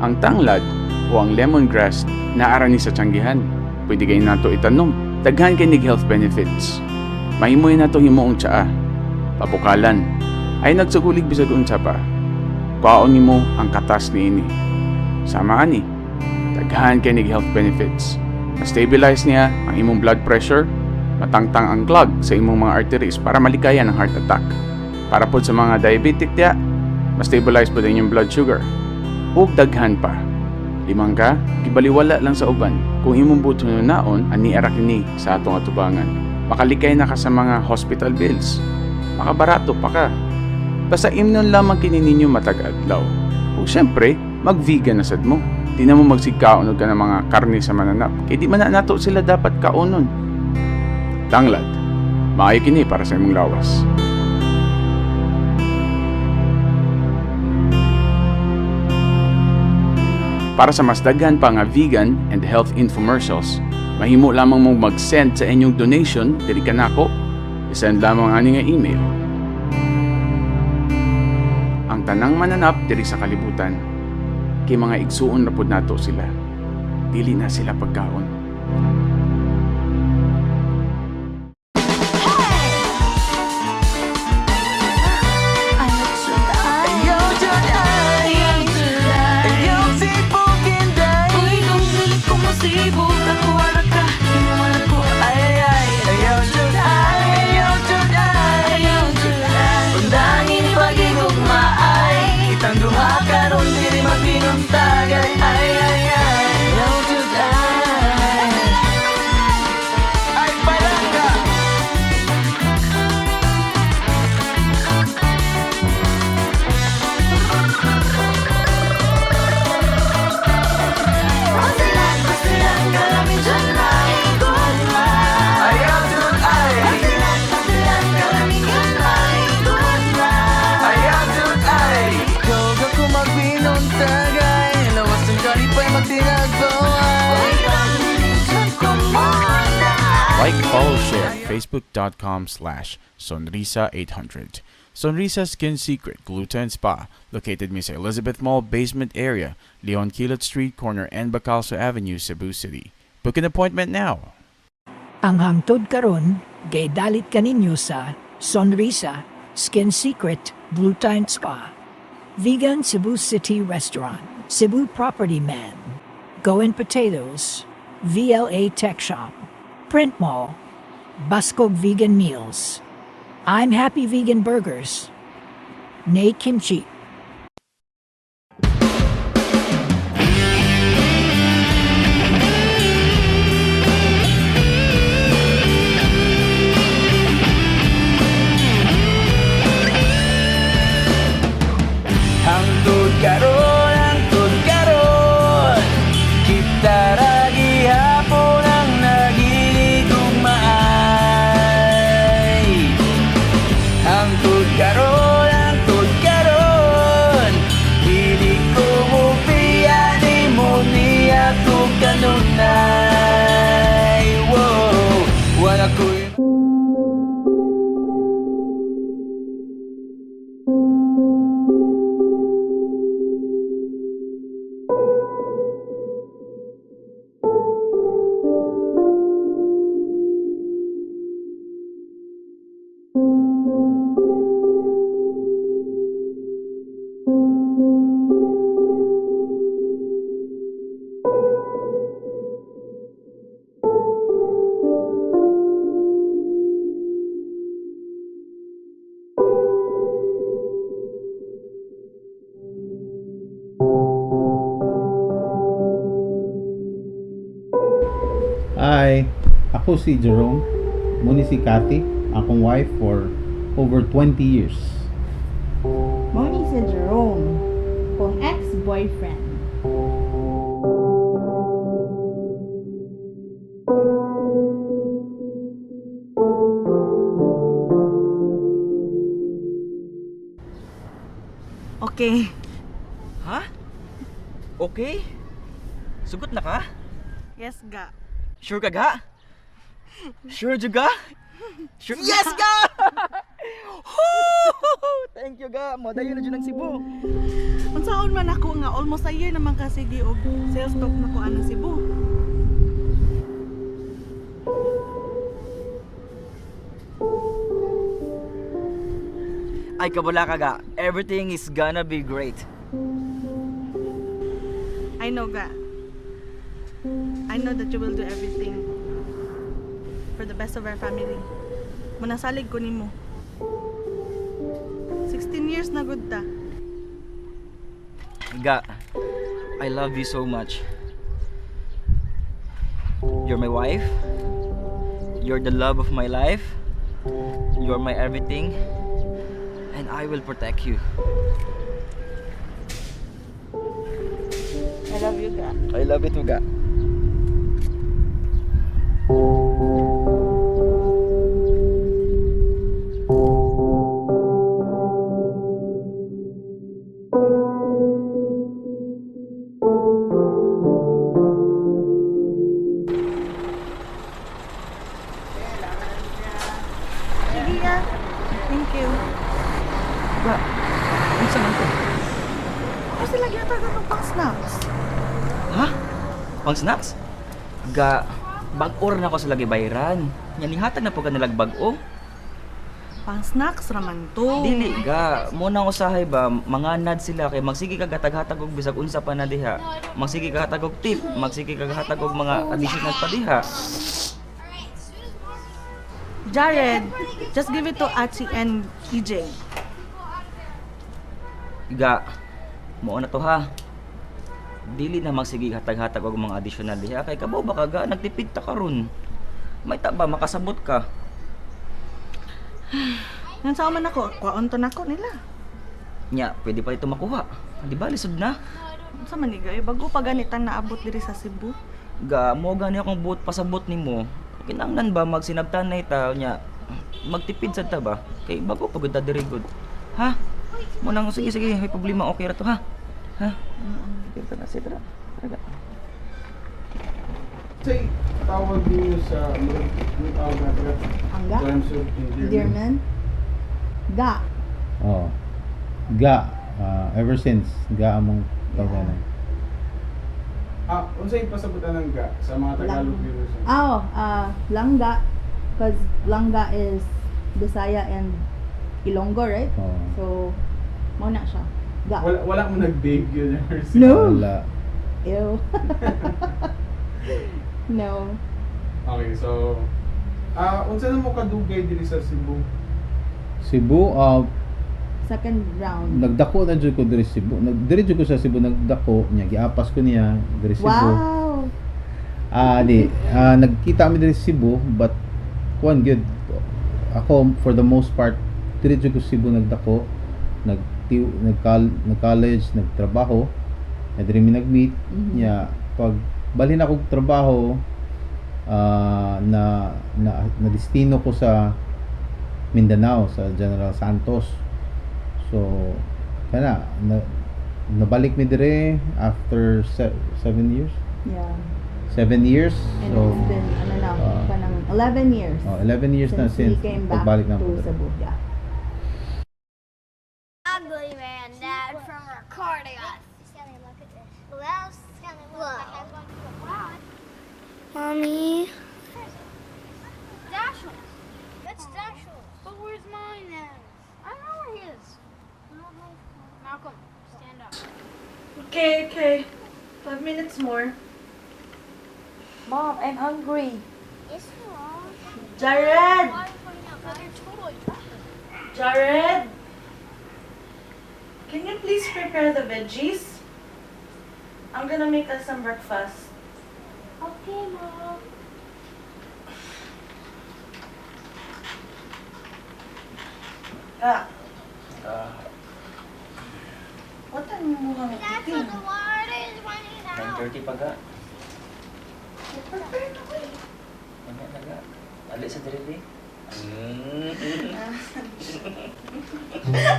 Ang tanglad o ang lemongrass naa ra ni sa tiyanggihan. Pwede kay nato itanom. Daghan kay nig health benefits. Mahimo nato himuong tsaa. Pabukalan. Ay nagsugulig bisag unsa pa. Kuhaon nimo ang katas niini. Sama ani. Daghan kay nig health benefits. Ma-stabilize niya ang imong blood pressure, matangtang ang clog sa imong mga arteries para malikayan ang heart attack. Para pod sa mga diabetic diya, ma-stabilize pod ang inyong blood sugar. Ug daghan pa. Limang ka, gibaliwala lang sa uban. Kung imong buot naon, ani ara kini sa atong atubangan. Makalikay na ka sa mga hospital bills. Makabarato pa ka. Basta imnon lamang kini ninyo matag adlaw. Ug syempre, mag-vegan na sad mo. Di na mo magsigkaon og ka ng mga karne sa mananap. Kay di man na nato sila dapat kaonon. Tanglad, maayo kini para sa imong lawas. Para sa mas daghan pa nga vegan and health infomercials, mahimo lamang mong mag-send sa inyong donation diri kanako. I-send lamang ani nga email. Ang tanang mananap diri sa kalibutan, kay mga igsuon ra pod nato sila. Dili na sila pagkaon. Like, follow, share, facebook.com/sonrisa800. Sonrisa Skin Secret Gluten Spa, located mi sa Elizabeth Mall Basement Area, Leon Kilat Street, corner N. Bacalso Avenue, Cebu City. Book an appointment now. Ang hangtod karon gidalit kaninyo sa Sonrisa Skin Secret Blue Time Spa, Vegan Cebu City Restaurant, Cebu Property Man, Goin Potatoes, VLA Tech Shop, Print Mall, Baskog Vegan Meals, I'm Happy Vegan Burgers, Nay Kimchi. Hangtod karon, hangtod karon, kita ra gihapon ang nagihigugmaay. Hangtod karon, dili ko mobiya nimo niya ko kanunay. Whoa, wala ko'y Hi, ako si Jerome, muni si Kathy, akong wife for over 20 years. Mao ni si Jerome, kong ex-boyfriend. Okay. Ha? Okay? Sugot na ka? Yes, ga. Sure ka ga? Sure juga? Sure? Yes ga! Thank you ga. Modayon na jud ang Cebu. Unsaon man ako nga almost a year naman kasi gi og sales talk na ko anang Cebu. Ay kabala ka ga. Everything is gonna be great. I know ga. I know that you will do everything for the best of our family. Munasalig ko nimo. 16 years na gud ta. Ga, I love you so much. You're my wife. You're the love of my life. You're my everything. And I will protect you. I love you ga. I love you too, Ga. Sige ga. Thank you. Ga, unsa man to? Ako sila gyud og pang snacks. Ha? Pang snacks? Ga, bag-or na ko sa lagi bayran. Nya nihatag na po ka nilag bag-o. Pang snacks raman to. Dili ga, mo na usahay ba manganad sila kay magsige ka gatag-hatag og bisag unsa pa na diha. Magsige ka hatag og tip, magsige ka hatag og mga additional pa diha. Jared, just give it to Achi and EJ. Ga, mo na to ha. Dili na magsige hatag-hatag og mga additional diha kay kabaw ba ka ga nagtipid ta karon. May ta ba makasabot ka? Ngan sa man ako, kuwaon to nako nila. Nya, pwede pa ito makuha. Di ba lisod na? Unsa man ni gay bago pa ganitang naabot diri sa Cebu. Ga, mo gani akong buot pasabot nimo. Kinanglan ba magsinabtanay ta nya magtipid sad ta ba? Kay bago pa gud ta diri gud. Ha? Mo nang sige sige, may problema okay ra to ha. Ha? Okay ta na sige tara. Tara ga. Say, tawag niyo sa ano tawag natin? Angga? Terms of endearment. Dearman? Ga. Oh. Ga ever since ga among tawagan. Ah, unsay pasabutan ng ga sa mga Tagalog Lang. viewers? Oh, langga. Because langga is Bisaya and Ilonggo, right? Oh. So, mo na siya. Ga. Wala wala mo nag-babe yun ever since. No. Wala. Ew. No. Okay, so unsa na mo kadugay diri sa Cebu? Cebu Second round. nagdako na jud ko diri sa Cebu. Nag diri jud ko sa Cebu nagdako niya giapas ko niya diri sa Cebu. Wow. Ah, di nagkita kami diri sa Cebu but kuan gyud ako for the most part diri jud ko sa Cebu nagdako nag nag college nagtrabaho na diri mi nag-meet niya pag balhin ako og trabaho na na na destino ko sa Mindanao sa General Santos. So kana na, nabalik mi dire after 7 years. Yeah. 7 years. And So, it's been, ano na, kanang 11 years. oh, 11 years na since since we came back pagbalik na to ko dire. Cebu. Yeah. Ugly man, Dad, from recording us. Whoa. Mommy. Dashiell. That's Dashiell. But where's mine then? I don't know where he is. Malcolm, stand up. Okay. 5 minutes more. Mom, I'm hungry. Yes, you are. Jared! They're totally chocolate. Jared! Can you please prepare the veggies? I'm gonna make us some breakfast. Okay, Mom. Ah. What time mo kami That's eating? what the water is running out. 9:30 pa ga. Prepare na ko eh. Ano na ga? Ali sa diri bi.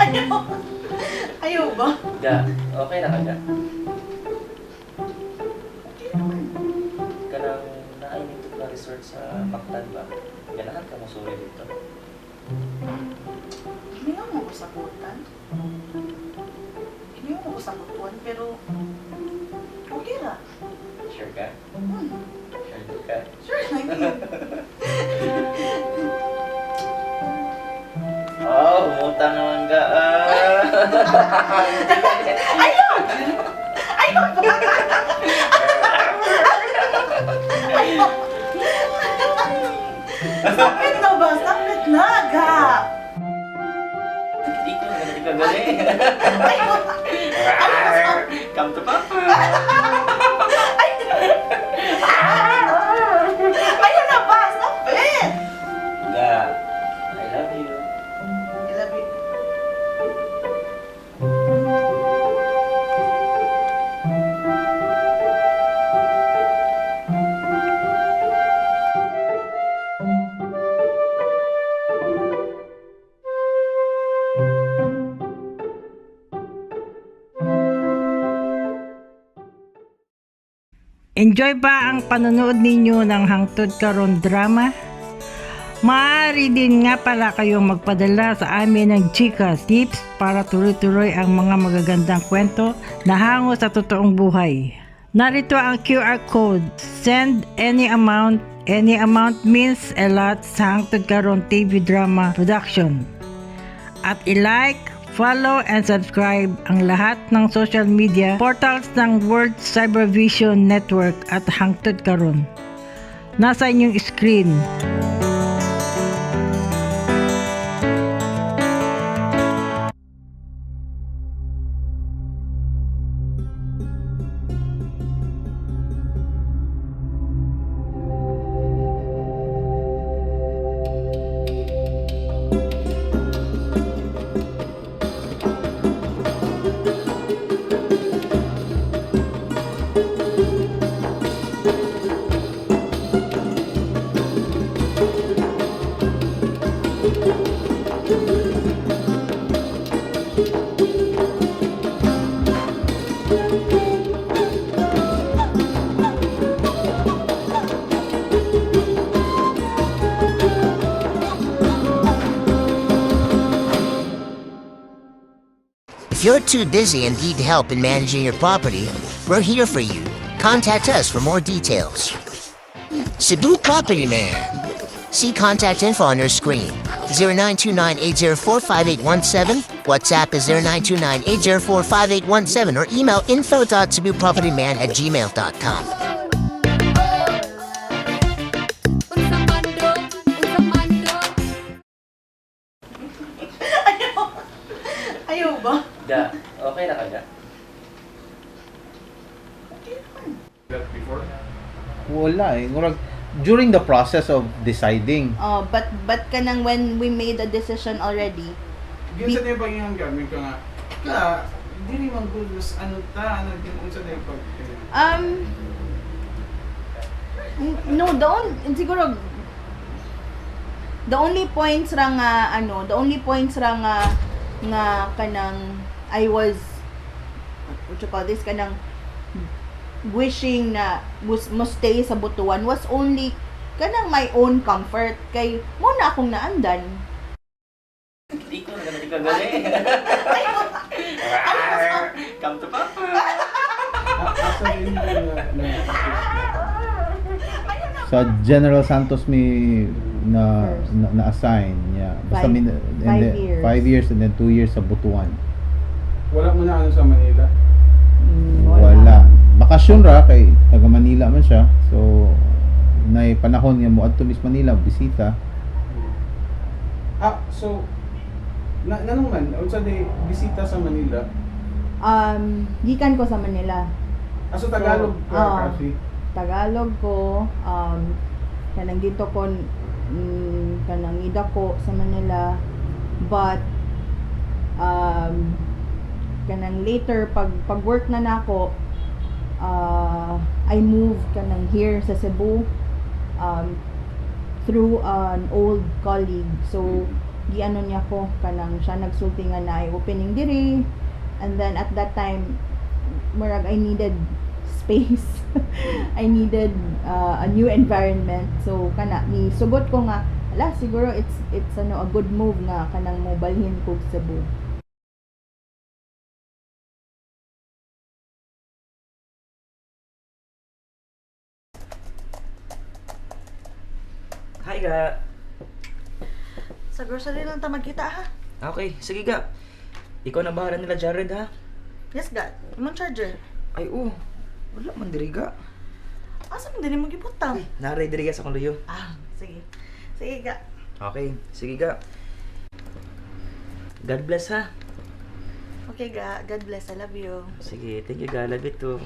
Ayaw. Ayaw ba? Ga, okay na ka ga. Kanang naay nito ka resort sa Mactan ba? Ganahan ka mo suri dito. Mingaw mo ko sa butan. Mingaw mo ko sa butuan, pero okay ra. Sure ka? Hmm. Sure ka? Sure na yun. Oh, umutang naman ka. Ah. Ayaw! Ayaw ba? Ayaw! Stop it na ba? Stop it na, ga! Hindi ko ganito ka galing. Ayaw! Come to Papa. Ayaw na ba? Stop it! Ga, I love you. I love you. Enjoy ba ang panonood ninyo ng Hangtod Karon Drama? Maaari din nga pala kayong magpadala sa amin ng chika tips para tuloy-tuloy ang mga magagandang kwento na hango sa totoong buhay. Narito ang QR code. Send any amount. Any amount means a lot sa Hangtod Karon TV Drama Production. At i-like, follow, and subscribe ang lahat ng social media portals ng World Cybervision Network at Hangtod Karon. Nasa inyong screen. If you're too busy and need help in managing your property, we're here for you. Contact us for more details. Cebu Property Man. See contact info on your screen. 0929-804-5817. WhatsApp is 0929-804-5817 or email info.cebupropertyman@gmail.com. Ayaw! Ayaw ba? Ga, okay na ka ga? That before? Wala eh. Murag, during the process of deciding, Oh, but kanang when we made a decision already, Ginsa na yung pag gamit ka nga. Ka, dili man good mas ano ta, ano din unsa na yung pag um no, the only, siguro the only points ra nga ano, the only points ra nga nga kanang I was, what you call this, kanang wishing na mo stay sa Butuan was only kanang my own comfort kay mo na akong naandan. Hindi ko na ganito ka galing. Come to Papa. Asa rin mo na, sa General Santos may na First. na, na-assign. Yeah. Basta Five- and five then, years. 5 years and then 2 years sa Butuan. Wala mo na ano sa Manila. Mm, Wala. Bakasyon ra kay taga Manila man siya. So nay panahon nga mo adto mis Manila bisita. Ah, so na nanong man unsa day bisita sa Manila? Gikan ko sa Manila. Ah, so Tagalog So, ka ah. kasi. Tagalog ko, kanang dito ko, kanang ida ko sa Manila, but um, kanang later pag pag work na nako, I moved kanang here sa Cebu through an old colleague. So giano niya ko, kanang siya nagsulti nga na ay opening diri, and then at that time murag I needed space. I needed a new environment. So kana ni sugot ko nga Ala, siguro it's ano, a good move nga kanang mobalhin kog Cebu. Hi ga. Sa grocery lang ta magkita ha. Okay, sige ga. Ikaw na bahala nila Jared ha. Yes ga, imong charger. Ay oh, wala man diri ga. Asa man dili mo gibutang? Naray diri ga sa akong luyo. Ah, sige. Sige ga. Okay, sige ga. God bless ha. Okay ga, God bless. I love you. Sige, thank you ga. Love you too.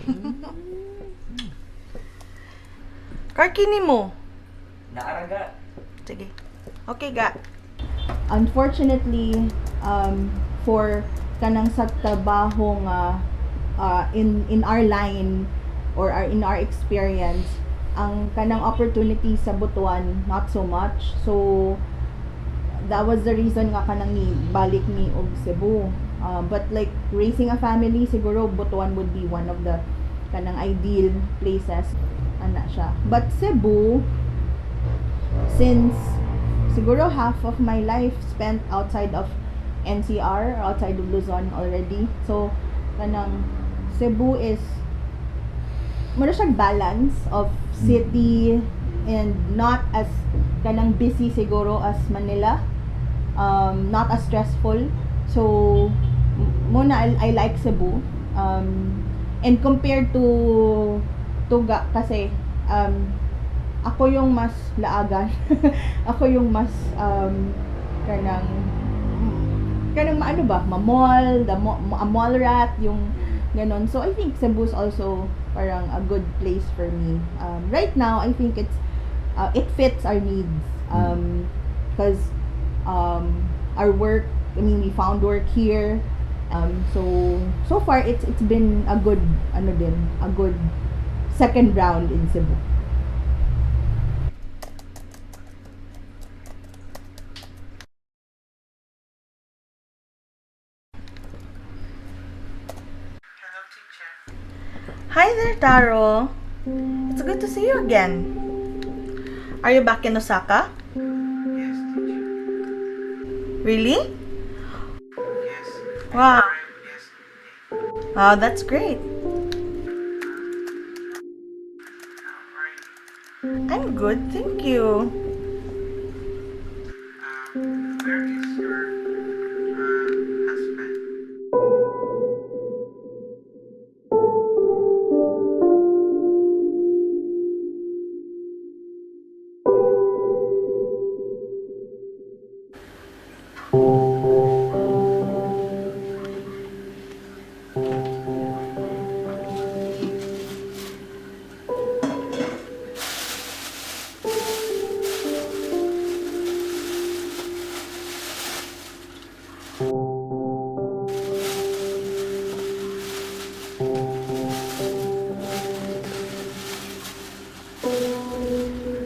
Car key nimo. Naara ga. Sige. Okay ga. Unfortunately, for kanang sa trabaho nga in our line or in our experience, ang kanang opportunity sa Butuan not so much. So that was the reason nga kanang ni balik mi og Cebu. But like raising a family, siguro Butuan would be one of the kanang ideal places ana siya. But Cebu, since siguro half of my life spent outside of NCR, outside of Luzon already. So kanang Cebu is mura siyang balance of city and not as kanang busy siguro as Manila. Not as stressful. So muna I like Cebu. And compared to Tuga kasi ako yung mas laagan. Ako yung mas kanang kanang maano ba, ma-mall, a mall rat, yung ganon. So I think Cebu's also parang a good place for me. Right now, I think it fits our needs. Because our work, I mean, we found work here. So far it's been a good ano din, a good second round in Cebu. Hi there, Taro. It's good to see you again. Are you back in Osaka? Yes, teacher. Really? Yes. Wow. Yes. Wow, that's great. I'm good, thank you. Where is your husband?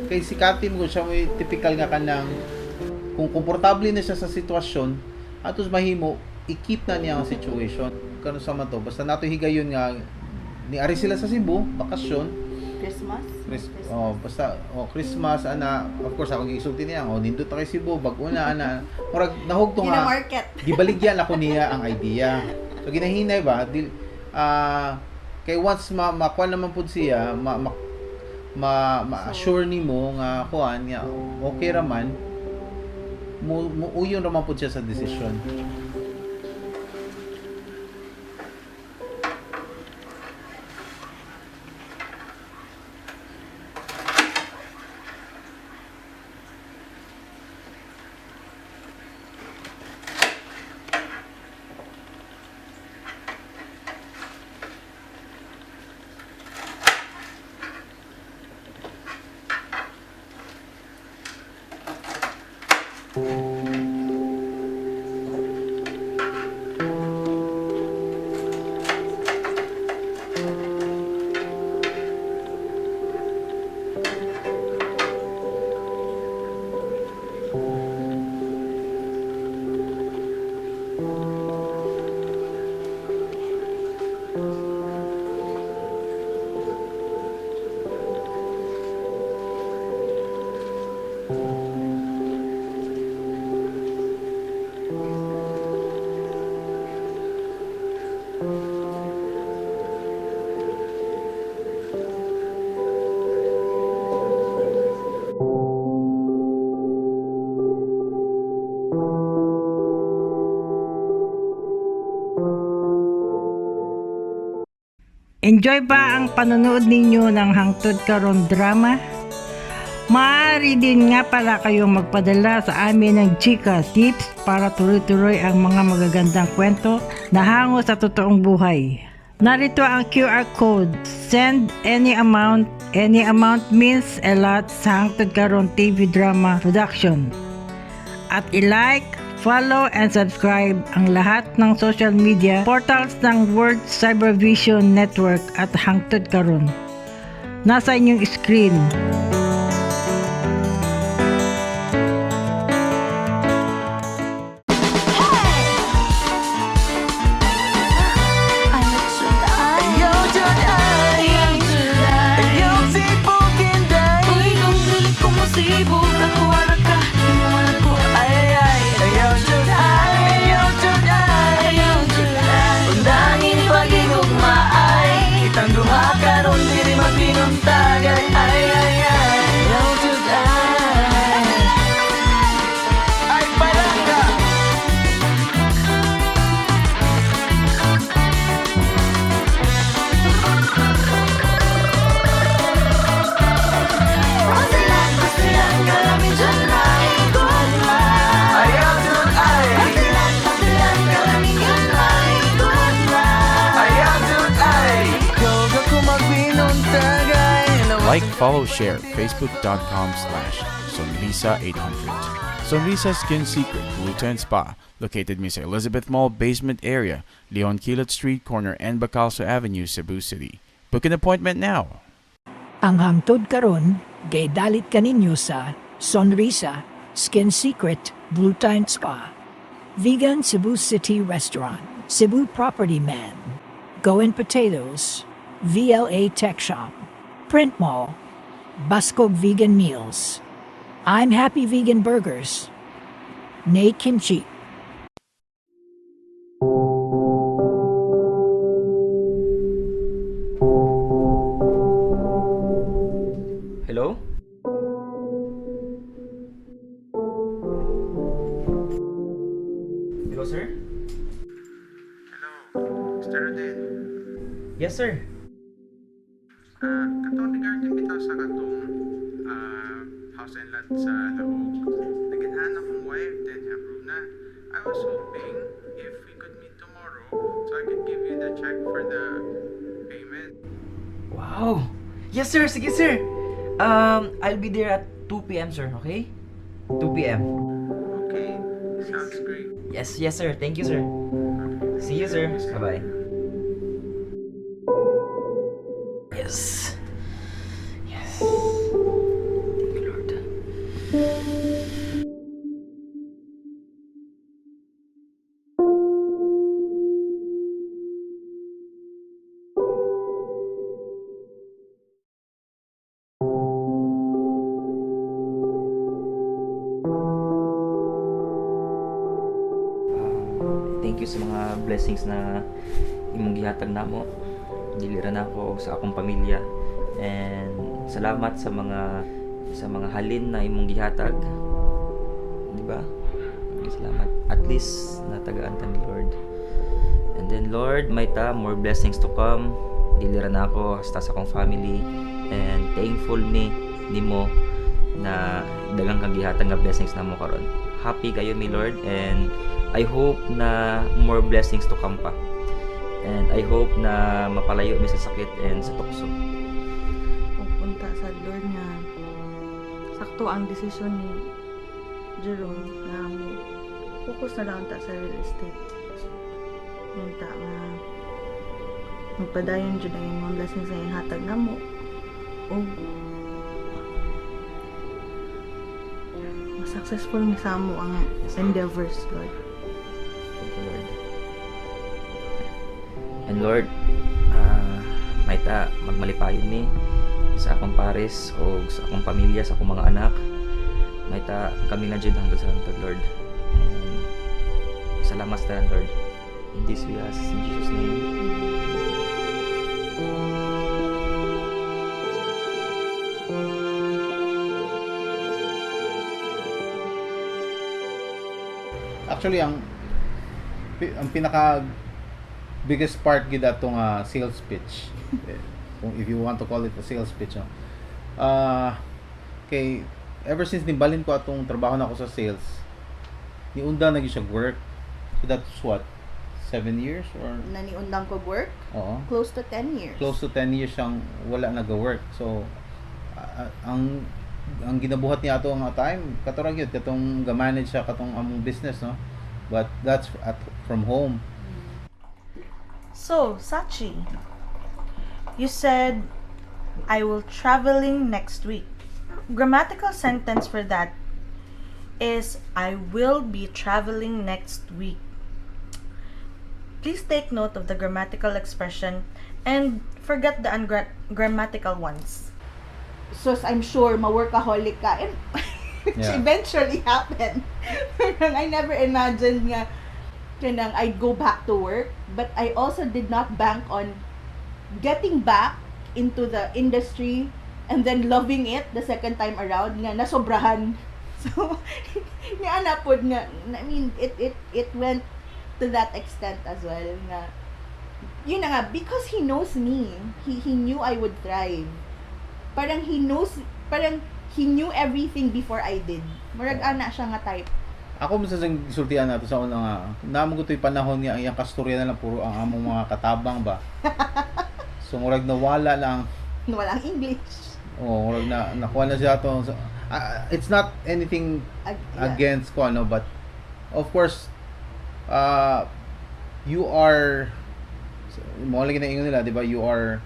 Kay si Cathy mo siya may typical nga kanang kung komportable na siya sa sitwasyon atos mahimo i-keep na niya ang situation kano sa man to, basta nato higayon nga ni ari sila sa Cebu bakasyon. Christmas? Chris, oh, basta oh, Christmas ana, of course ako gisulti niya, oh, nindot na kay Cebu bag-o na ana, murag nahugto nga Gina-market. Gibaligyan ako niya ang idea. So ginahinay ba dil kay once ma makuan naman pud siya, ma, ma ma ma-assure nimo nga kuan nga okay ra man, mo muuyon ra man pud siya sa desisyon. Enjoy ba ang panonood ninyo ng Hangtod Karon Drama? Maaari din nga pala kayong magpadala sa amin ng chika tips para tuloy-tuloy ang mga magagandang kwento na hango sa totoong buhay. Narito ang QR code. Send any amount. Any amount means a lot sa Hangtod Karon TV Drama Production. At i-like, follow, and subscribe ang lahat ng social media portals ng World Cybervision Network at Hangtod Karon. Nasa inyong screen. Like, follow, share, facebook.com/sonrisa800. Sonrisa Skin Secret, Blue Tent Spa, located Miss Elizabeth Mall basement area, Leon Kilat Street, corner N. Bacalso Avenue, Cebu City. Book an appointment now. Ang hangtod karon gay dalit kaninyo sa Sonrisa Skin Secret Blue Tine Spa, Vegan Cebu City Restaurant, Cebu Property Man, Goin Potatoes, VLA Tech Shop, Print Mall, Basco Vegan Meals, I'm Happy Vegan Burgers, Nay Kimchi. Hello? Hello, sir? Hello, Mr. Rodel. Yes, sir. Katong regarding bitaw sa katong house and lot sa Laog. Naganahan akong wife, then approve na. I was hoping if we could meet tomorrow so I could give you the check for the payment. Wow! Yes, sir! Sige, sir! I'll be there at 2 p.m., sir, okay? 2 p.m. Okay, sounds great. Yes, yes, sir. Thank you, sir. See you, sir. Bye-bye. Yes. Yes. Thank you, Lord. Thank you sa mga blessings na imong gihatag namo. Dili ra nako og sa akong pamilya. And salamat sa mga halin na imong gihatag. Di ba? Salamat. At least natagaan ta ni Lord. And then Lord, may ta more blessings to come. Dili ra nako hasta sa akong family and thankful mi nimo na daghang kang gihatag nga blessings namo karon. Happy kayo mi, Lord, and I hope na more blessings to come pa. And I hope na mapalayo mi sa sakit and sa tukso. Pupunta sa Lord nga sakto ang desisyon ni Jerome nga mo focus na lang ta sa real estate. Unta nga magpadayon jud ang imong blessings sa iyang hatag namo. Og mas successful mi sa amo ang endeavors, Lord. Thank you, Lord. And Lord, may ta magmalipayon mi sa akong pares o sa akong pamilya, sa akong mga anak. May ta kami na jud hangtod sa hangtod, Lord. And salamat sa tanan, Lord. In this we ask in Jesus' name. Actually, ang pinaka biggest part gid atong sales pitch. Eh, kung if you want to call it a sales pitch, no? Kay ever since nibalin ko atong trabaho nako sa sales, niunda na gyud siya work. So that's what, 7 years or Naniundang ko work, oo. Close to 10 years. Close to 10 years siyang wala nag-work. So ang ginabuhat niya ato ang time kato ra gyud, katong ga-manage siya katong among business, no, but that's at from home. So, Sachi, you said, "I will traveling next week." Grammatical sentence for that is "I will be traveling next week." Please take note of the grammatical expression and forget the ungrammatical ones. So I'm sure ma-workaholic ka. And which eventually happened. Parang I never imagined nga kanang I'd go back to work, but I also did not bank on getting back into the industry and then loving it the second time around nga nasobrahan. So, nga ana pod nga, I mean, it went to that extent as well nga yun na nga, because he knows me. He knew I would thrive. Parang he knows, parang he knew everything before I did. Murag ana siya nga type. Ako mo sa sultian nato sa una nga namo ko to'y panahon nga ang iyang kasturya na lang puro ang among mga katabang ba, so murag nawala lang. Walang English. Oh, murag na nakuha na siya to. So, it's not anything against ko ano, but of course you are, mo lagi na ingon nila, di ba, you are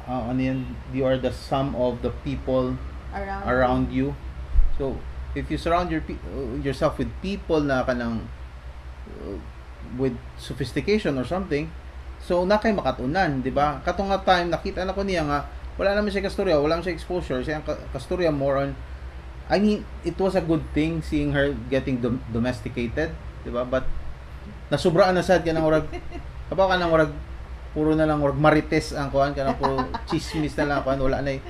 ano yan, you are the sum of the people around, around you. So if you surround yourself with people na kanang with sophistication or something, so na kay makatunan, di ba? Katong nga time nakita na ko niya nga wala naman siya kasturya, wala naman siya exposure, siya ang kasturya more on, I mean, it was a good thing seeing her getting domesticated, di ba? But nasubraan na sad kanang murag kabaw ka nang murag puro na lang murag marites ang kuan, kanang puro chismis na lang kuan, wala na eh.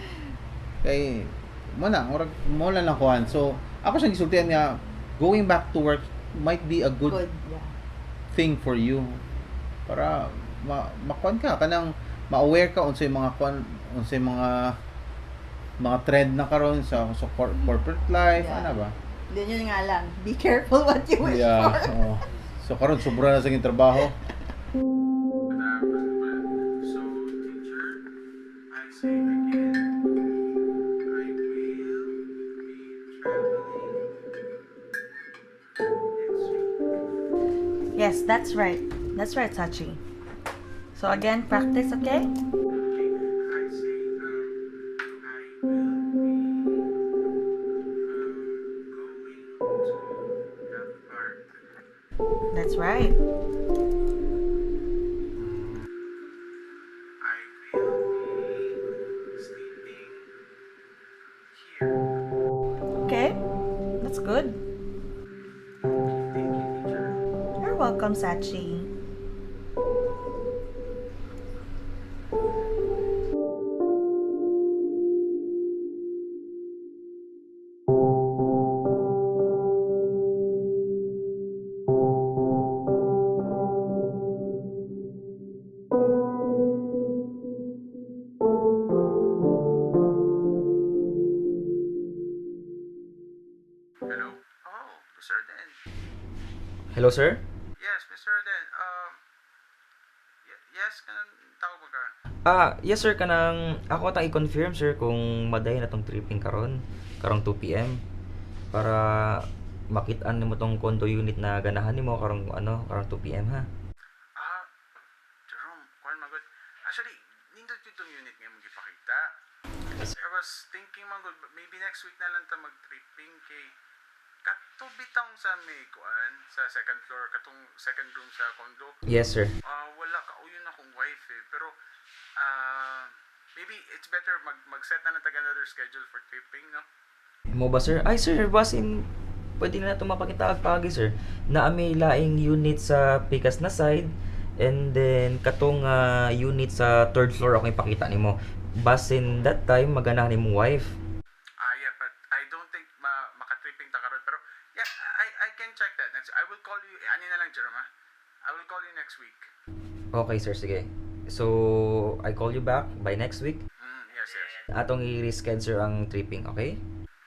Kay mo na murag mo na lang kuan. So ako siyang gisultian nga going back to work might be a good, Good, yeah. thing for you para makuan ka, kanang ma-aware ka unsay mga kuan, unsay mga trend na karon sa corporate life, ana ba. Then yun nga lang, be careful what you wish for. Oo. So karon sobra na sa iyang trabaho. So, teacher, I say again, I will be traveling next week. Yes, that's right. That's right, Sachi. So again, practice, okay? Okay, I say, I will be going to the park. That's right. I will be sleeping here. Okay, that's good. Thank you, teacher. You're welcome, Sachi. Hello? Oh, Mr. Den. Hello, sir? Yes, Mr. Den. Yes, kanang tawag ba ka? Ah, yes sir, kanang ako atang i-confirm, sir, kung maday na tong tripping karon, karong 2 PM para makitaan nimo tong condo unit na ganahan nimo karong ano, karong 2 PM ha. Ah, Jerome, kuan man gud. Actually, nindot gyud tong unit nga imong gipakita. I was thinking man gud, maybe next week na lang ta mag-tripping kay kato bitang sa may kuan sa second floor, katong second room sa condo. Yes, sir. Ah, wala kauyon akong wife eh. Pero maybe it's better mag mag-set na lang tag another schedule for tripping, no? Mo ba, sir? Ay sir, basin Pwede na nato mapakita og paagi, sir. Naa may laing unit sa pikas na side and then katong unit sa third floor ako ipakita nimo. Basin that time maganahan nimong wife. Ah, yeah, but I don't think maka-tripping ta karon, pero yeah, I can check that. Next, I will call you ani na lang, Jerome, ha? I will call you next week. Okay, sir, sige. So, I call you back by next week. Yes. Atong i-reschedule, sir, ang tripping, okay?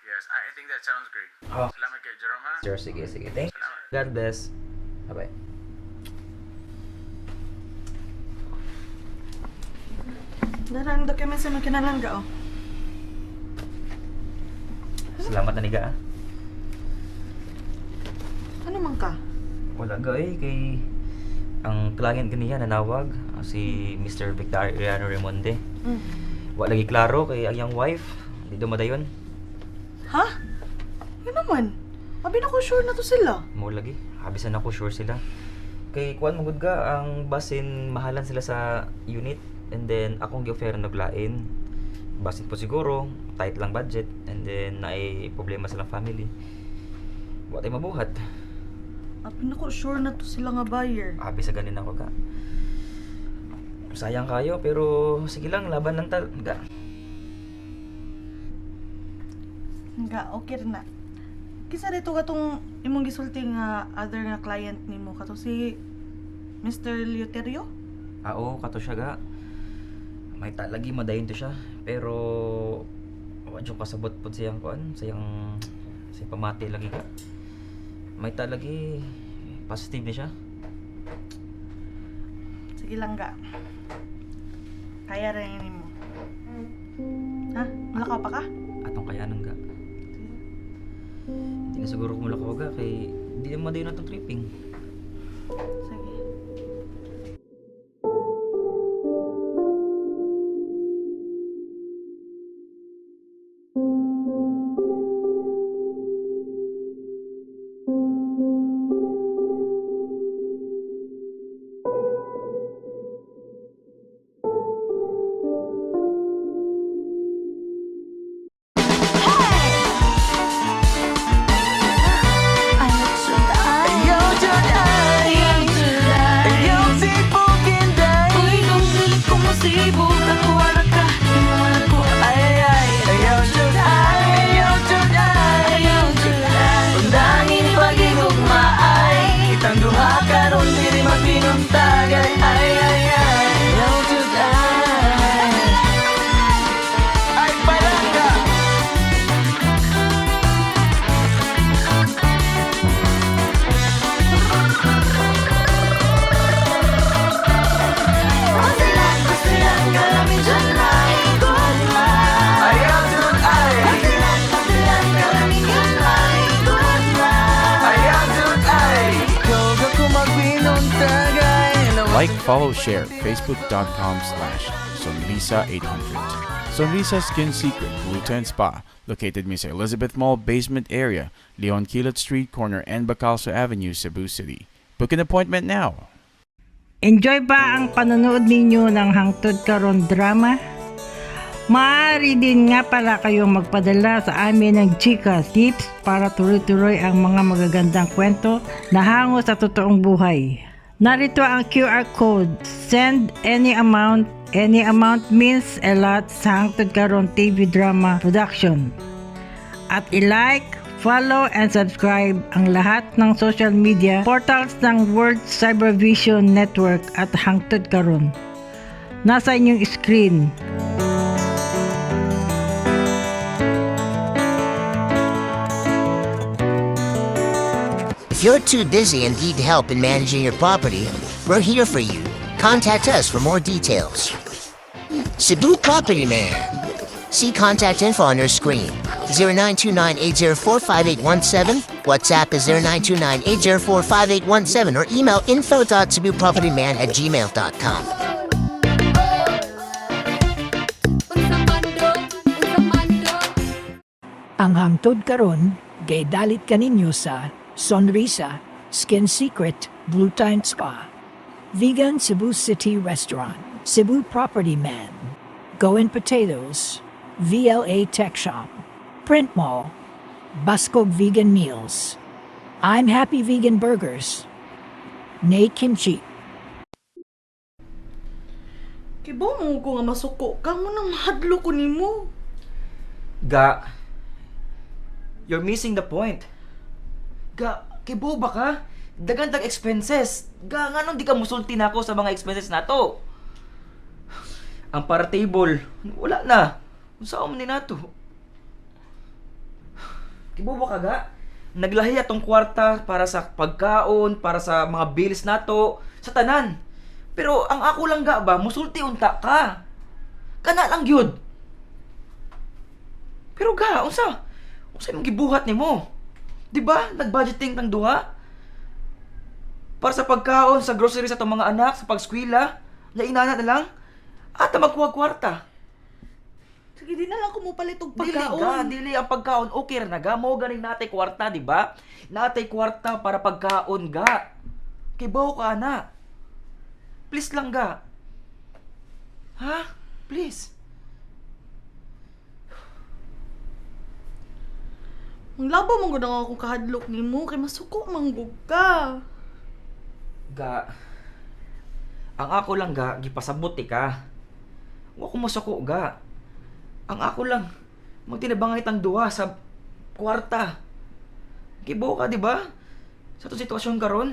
Yes, I think that sounds great. Oh. Salamat kay Jerome, ha? Sir, sige, sige. Thank you. God bless. Bye-bye. Dara ang documents sa mga kinahanglan ga oh. Salamat na niga, ah. Ano man ka? Wala ga eh, kay ang client kaniya nanawag, si Mr. Victoriano Remonde. Wa lagi klaro kay ang iyang wife, di dumadayon. Ha? Yun naman. Abi na ko sure na to sila. Mo lagi, habisan ako sure sila. Kay kuan magud ga ang basin mahalan sila sa unit and then akong gi-offer naglain. Basin po siguro, tight lang budget and then naay problema silang family. Wa tay mabuhat. Abi na ko sure na to sila nga buyer. Abi sa ganin ako ga. Sayang kayo pero sige lang, laban lang tal ga. Nga okay na. Kisa dito katong imong gisulti nga other nga client nimo kato si Mr. Leuterio? Ah, oo, kato siya ga. May talagi madayon to siya. Pero wa jud kasabot pod siyang kuan, siyang siyang pamati lagi ga. May talagi positive ni siya. Sige lang ga. Kaya rin nimo. Ha? Mulakaw pa ka? Atong kayanan ga. Hindi na siguro kumulakaw ga kay hindi na madayon atong tripping. Sige. Like, follow, share, facebook.com/sonrisa800. Sonrisa Skin Secret, Blue Tent Spa, located Miss Elizabeth Mall basement area, Leon Kilat Street, corner N. Bacalso Avenue, Cebu City. Book an appointment now. Enjoy ba ang panonood ninyo ng Hangtod Karon Drama? Maaari din nga pala kayong magpadala sa amin ng Gcash tips para tuloy-tuloy ang mga magagandang kwento na hango sa totoong buhay. Narito ang QR code. Send any amount. Any amount means a lot sa Hangtod Karon TV Drama Production. At i-like, follow, and subscribe ang lahat ng social media portals ng World Cybervision Network at Hangtod Karon. Nasa inyong screen. If you're too busy and need help in managing your property, we're here for you. Contact us for more details. Cebu Property Man. See contact info on your screen. 0929-804-5817. WhatsApp is 0929-804-5817 or email info.cebupropertyman@gmail.com. Ang hangtod karon gay dalit kaninyo sa Sonrisa Skin Secret Blue Tint Spa, Vegan Cebu City Restaurant, Cebu Property Man, Goin Potatoes, VLA Tech Shop, Print Mall, Basco Vegan Meals. I'm Happy Vegan Burgers. Nay Kimchi. Kibaw mo ko nga masuko ka mo nang mahadlo ko nimo. Ga, you're missing the point. Ga, kibo ba ka? Dagantag expenses. Ga, nganong di ka musulti na ako sa mga expenses nato? Ang para table, wala na. Unsa man ni nato? Kibo ba ka ga? Naglahi atong kwarta para sa pagkaon, para sa mga bills nato, sa tanan. Pero ang ako lang ga ba, musulti unta ka. Kana lang gyud. Pero ga, unsa? Unsa imong gibuhat nimo? Di ba? Nag-budgeting tang duha? Para sa pagkaon, sa grocery sa atong mga anak, sa pagskwela, na inana na lang. Ata magkuha kwarta. Sige, di na lang ko mopalit og Dili ga, pagkaon. dili ang pagkaon. Okay ra na ga, mo ganing natay kwarta, di ba? Natay kwarta para pagkaon ga. Kay bawo ka na. Please lang ga. Ha? Please. Ang labo man gud ang akong kahadlok nimo kay masuko man gud ka. Ga, ang ako lang ga, gipasabot eh ka. Wa ko masuko ga. Ang ako lang, magtinabangay tang duha sa kwarta. Kibo ka, di ba? Sa itong sitwasyon karon.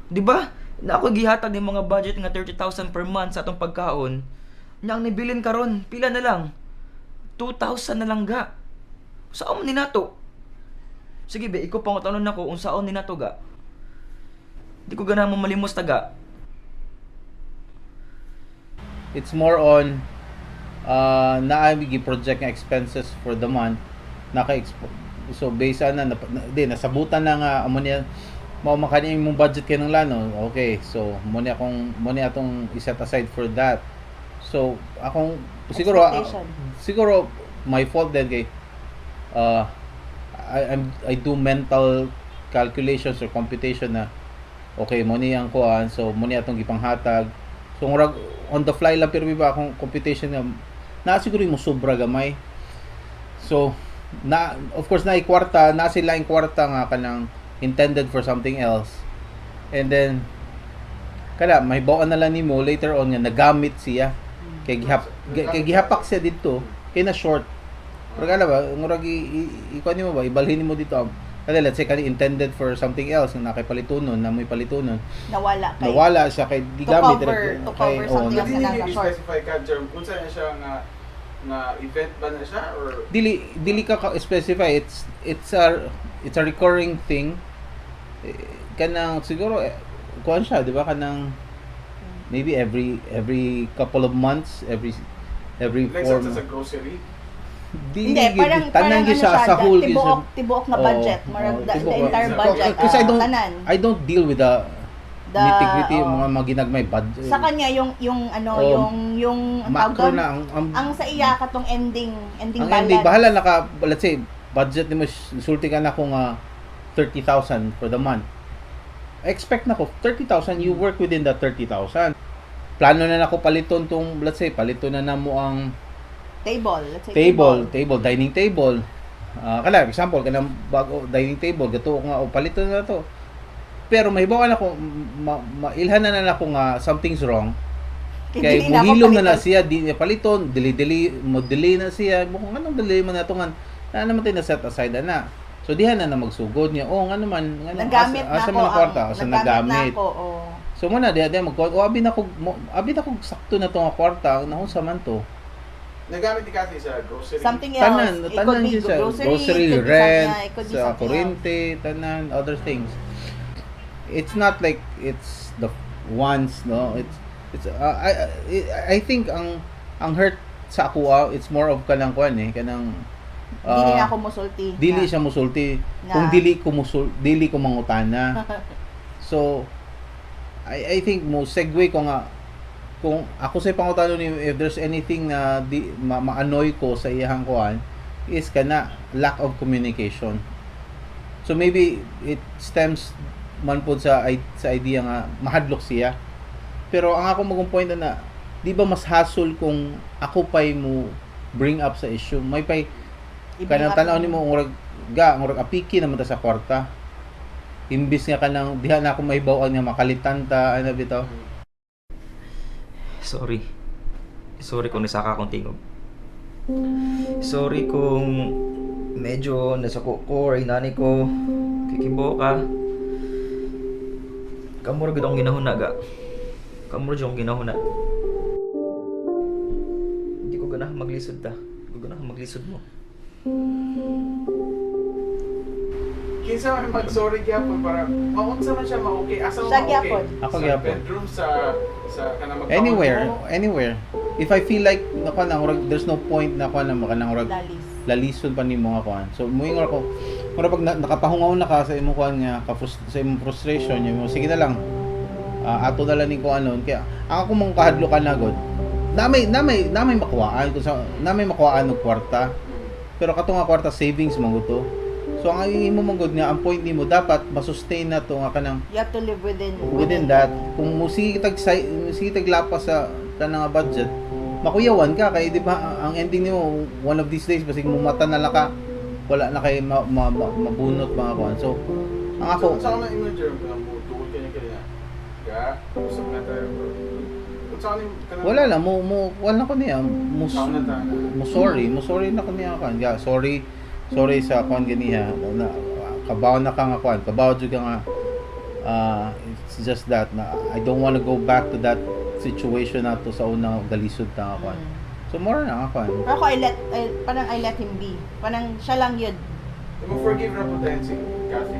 Di ba? Na ako gihatag ng mga budget nga 30,000 per month sa atong pagkaon. Nya ang nibilin karon, pila na lang? 2,000 na lang ga. Saan man ni nato? Sige be, ikaw pangutanon nako unsaon ni nato ga. Di ko ganahan mo malimos taga. It's more on naa mi gi-project nga expenses for the month, naka so based ana na, na, di nasabutan na nga amo niya mao man kani imong budget kay ng lano. Okay, so mo ni akong mo ni atong i-set aside for that. So akong siguro Expectation. Siguro my fault din kay I do mental calculations or computation na okay mo ni ang kuan, so mo ni atong gipanghatag. So murag on the fly lang, pero ba akong computation nga na siguro mo sobra gamay. So na of course na kwarta na sila yung kwarta nga kanang intended for something else, and then kada may bawaan na lang nimo later on nga nagamit siya kay gihap kay gihapak siya didto kay na short. Pero kala ba murag ikuan nimo ba, ibalhin nimo dito kada let's say kani intended for something else nga nakay palitunon na mo'y palitunon, Nawala kay nawala siya kay gigamit to cover kay, something oh, else na nasa short. Specify ka, Jerome, kung saan siya nga nga event ba na siya or Dili dili ka specify. It's a recurring thing. Eh, kanang siguro eh, kuan siya, di ba, kanang maybe every couple of months, every like four sa grocery? Dili Hindi, gyud, parang, tanan parang gyud ano siya siya, sa whole gyud siya. tibuok, tibuok na Oo, budget. Murag oo, the tibuok. entire budget. Kasi I don't tanan. I don't deal with the nitty-gritty, oo. mga ginagmay budget. Sa kanya, yung ano, Oo. yung, ang tawag macro doon? Na ang Ang sa iya, katong ending, ending ang balance. ending, bahala na ka. Let's say budget nimo, sulti ka na kung 30,000 for the month. Expect na ko 30,000, you work within that 30,000. Plano na nako paliton tong, let's say paliton na namo ang Table. Let's say table table dining table. Ah, kana example kanang bago dining table gato nga o paliton na to, pero mahibaw na ko mailhan na na ako nga something's wrong Kay kay dili na ako muhilom na na paliton. siya, di niya paliton, dili dili mo delay na siya mo kung anong delay man nato nga na naman tayo na set aside na. So diha na na magsugod niya, oh nga naman nga Nagamit na asa, asa ako man ang kwarta, asa nagamit na nagamit. ako, oh. So mo na diha diha mag oh, abi na ko abi na ko sakto na to nga kwarta naunsa man to. Nagamit ni Kathy sa grocery. Something else. Tanan, It tanan could be yun sa grocery, grocery, it could be rent, something, it could be sa something else. kuryente, tanan, other things. It's not like it's the ones, no? It's I think ang hurt sa ako, it's more of kanang kuan eh, kanang Dili na ako musulti. Dili Na. siya musulti. Na. Kung dili ko musul, dili ko mangutana. So I think mo segue ko nga kung ako sa pangutano ni if there's anything na di ma-annoy ko sa iyang kuan is kana lack of communication. So maybe it stems man pod sa idea nga mahadlok siya. Pero ang ako magong point na di ba mas hassle kung ako pa'y mo bring up sa issue. May pay I-bring kanang up tan-aw nimo murag Ga, murag apiki naman ta sa kwarta. Imbis nga kanang diha na ako mahibaw-an nga makalitan ta ano bitaw. Sorry. Sorry kung nisaka akong tingog. Sorry kung medyo nasuko ko or inani ko. Kikibo ka. Kamura gud akong ginahuna ga. Kamura jud akong ginahuna. Hindi ko ganahan maglisod ta. Hindi ko ganahan maglisod mo. Kinsa man mag-sorry gyapon para maunsa man siya ma-okay. Asa man Siya ma-okay? gyapon. Ako Sa gyapon. bedroom sa kanang magkaon Anywhere, mo? anywhere. If I feel like nakuha na murag there's no point na kuha na makanang murag Lalis. lalison pa nimo nga kuan. So muingon ako, murag pag nakapahungaw na ka sa imong kuan nga ka sa imong frustration mo sige na lang. Ato na lang ni kuan nun. Kaya ang ako mong kahadlo ka na god. Na may makuhaan kung sa na may makuhaan og kwarta. Pero kato nga kwarta savings man gud to. So ang imo man gud nga ang point nimo dapat ma-sustain na to nga kanang You have to live within within that kung mo sige tag lapas sa kanang nga budget makuyawan ka kay di ba ang ending nimo one of these days basig mumata na lang ka wala na kay mabunot mga kuan so ang ako Sa man imo Jerome kanang mo duol kanya kanya. Ga, usap na tayo bro. Unsa ni kanang wala lang mo mo wala ko niya mo Taon na ta. mo sorry na ko niya kuan ga sorry sorry sa kuan ganiha na kabaw na ka nga kuan kabaw jud ka nga it's just that na I don't want to go back to that situation nato sa unang galisod na nga kuan so more na nga kuan. Pero ako parang I let him be. Parang siya lang yun. Mo forgive ra po tayo si Kathy.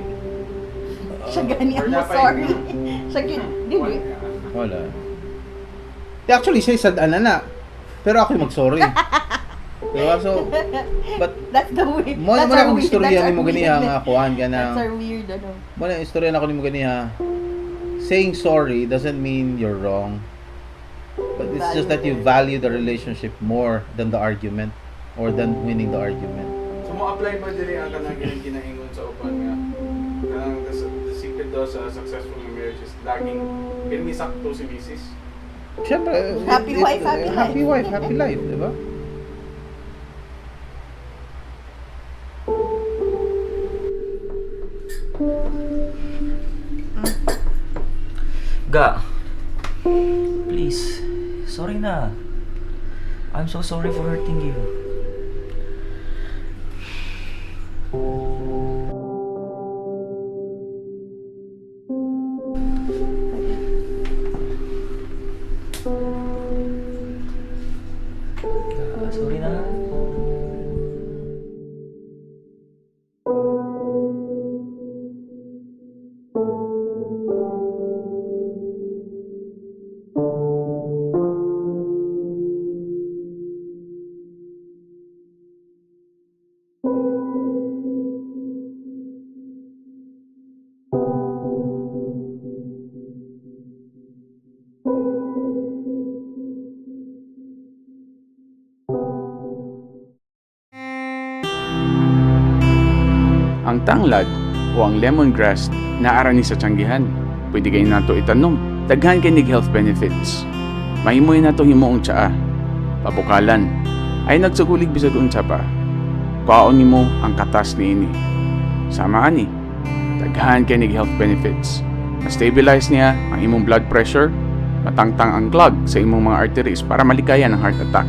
Siya gani Or ang mo napay- sorry. Siya yun. Dili. Wala. Eh, actually, siya sad ana na. Pero ako yung mag-sorry. Diba? So, but, That's the way. mo that's mo na our akong weird- istorya that's ni mo our ganiha weird- nga kuan ka na. That's our weird ano. Mo na istorya na ako ni mo ganiha. Saying sorry doesn't mean you're wrong. But it's just that you value the relationship more than the argument or than winning the argument. So mo apply ba diri ang kanang gining ginaingon sa uban nga kanang the secret daw sa successful marriage is laging pirmi sakto si misis. Siyempre, Happy wife, happy life. Happy wife, happy life, di ba? Ga. Please. Sorry na. I'm so sorry for hurting you. Ga, sorry na. Ang tanglad o ang lemongrass naara ni sa tiyanggihan. Pwede kayo nato itanom. Daghan kay nig health benefits. Mahimo nato himuong tsaa. Pabukalan. Ay nagsugulig bisag unsa pa. Kuhaon nimo ang katas niini. Sama ani. Daghan kay nig health benefits. Ma-stabilize niya ang imong blood pressure, matangtang ang clog sa imong mga arteries para malikayan ang heart attack.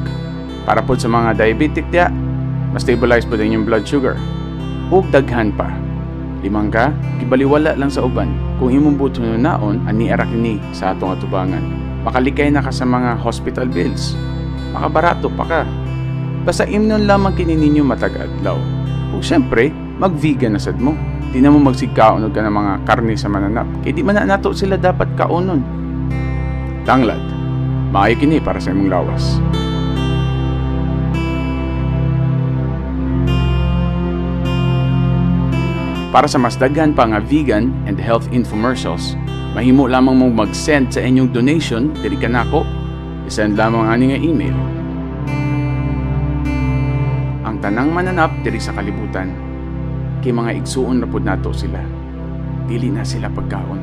Para pod sa mga diabetic diya, ma-stabilize pod ang inyong blood sugar ug daghan pa. Limang ka, gibaliwala lang sa uban. Kung imong buot naon, ani ara kini sa atong atubangan. Makalikay na ka sa mga hospital bills. Makabarato pa ka. Basta imnon lamang kini ninyo matag adlaw. Ug syempre, mag-vegan na sad mo. Di na mo magsigkaon og ka ng mga karne sa mananap. Kay di man na nato sila dapat kaonon. Tanglad, maayo kini para sa imong lawas. Para sa mas daghan pa nga vegan and health infomercials, mahimo lamang mong mag-send sa inyong donation diri kanako. I-send lamang ani nga email. Ang tanang mananap diri sa kalibutan, kay mga igsuon ra pud nato sila. Dili na sila pagkaon.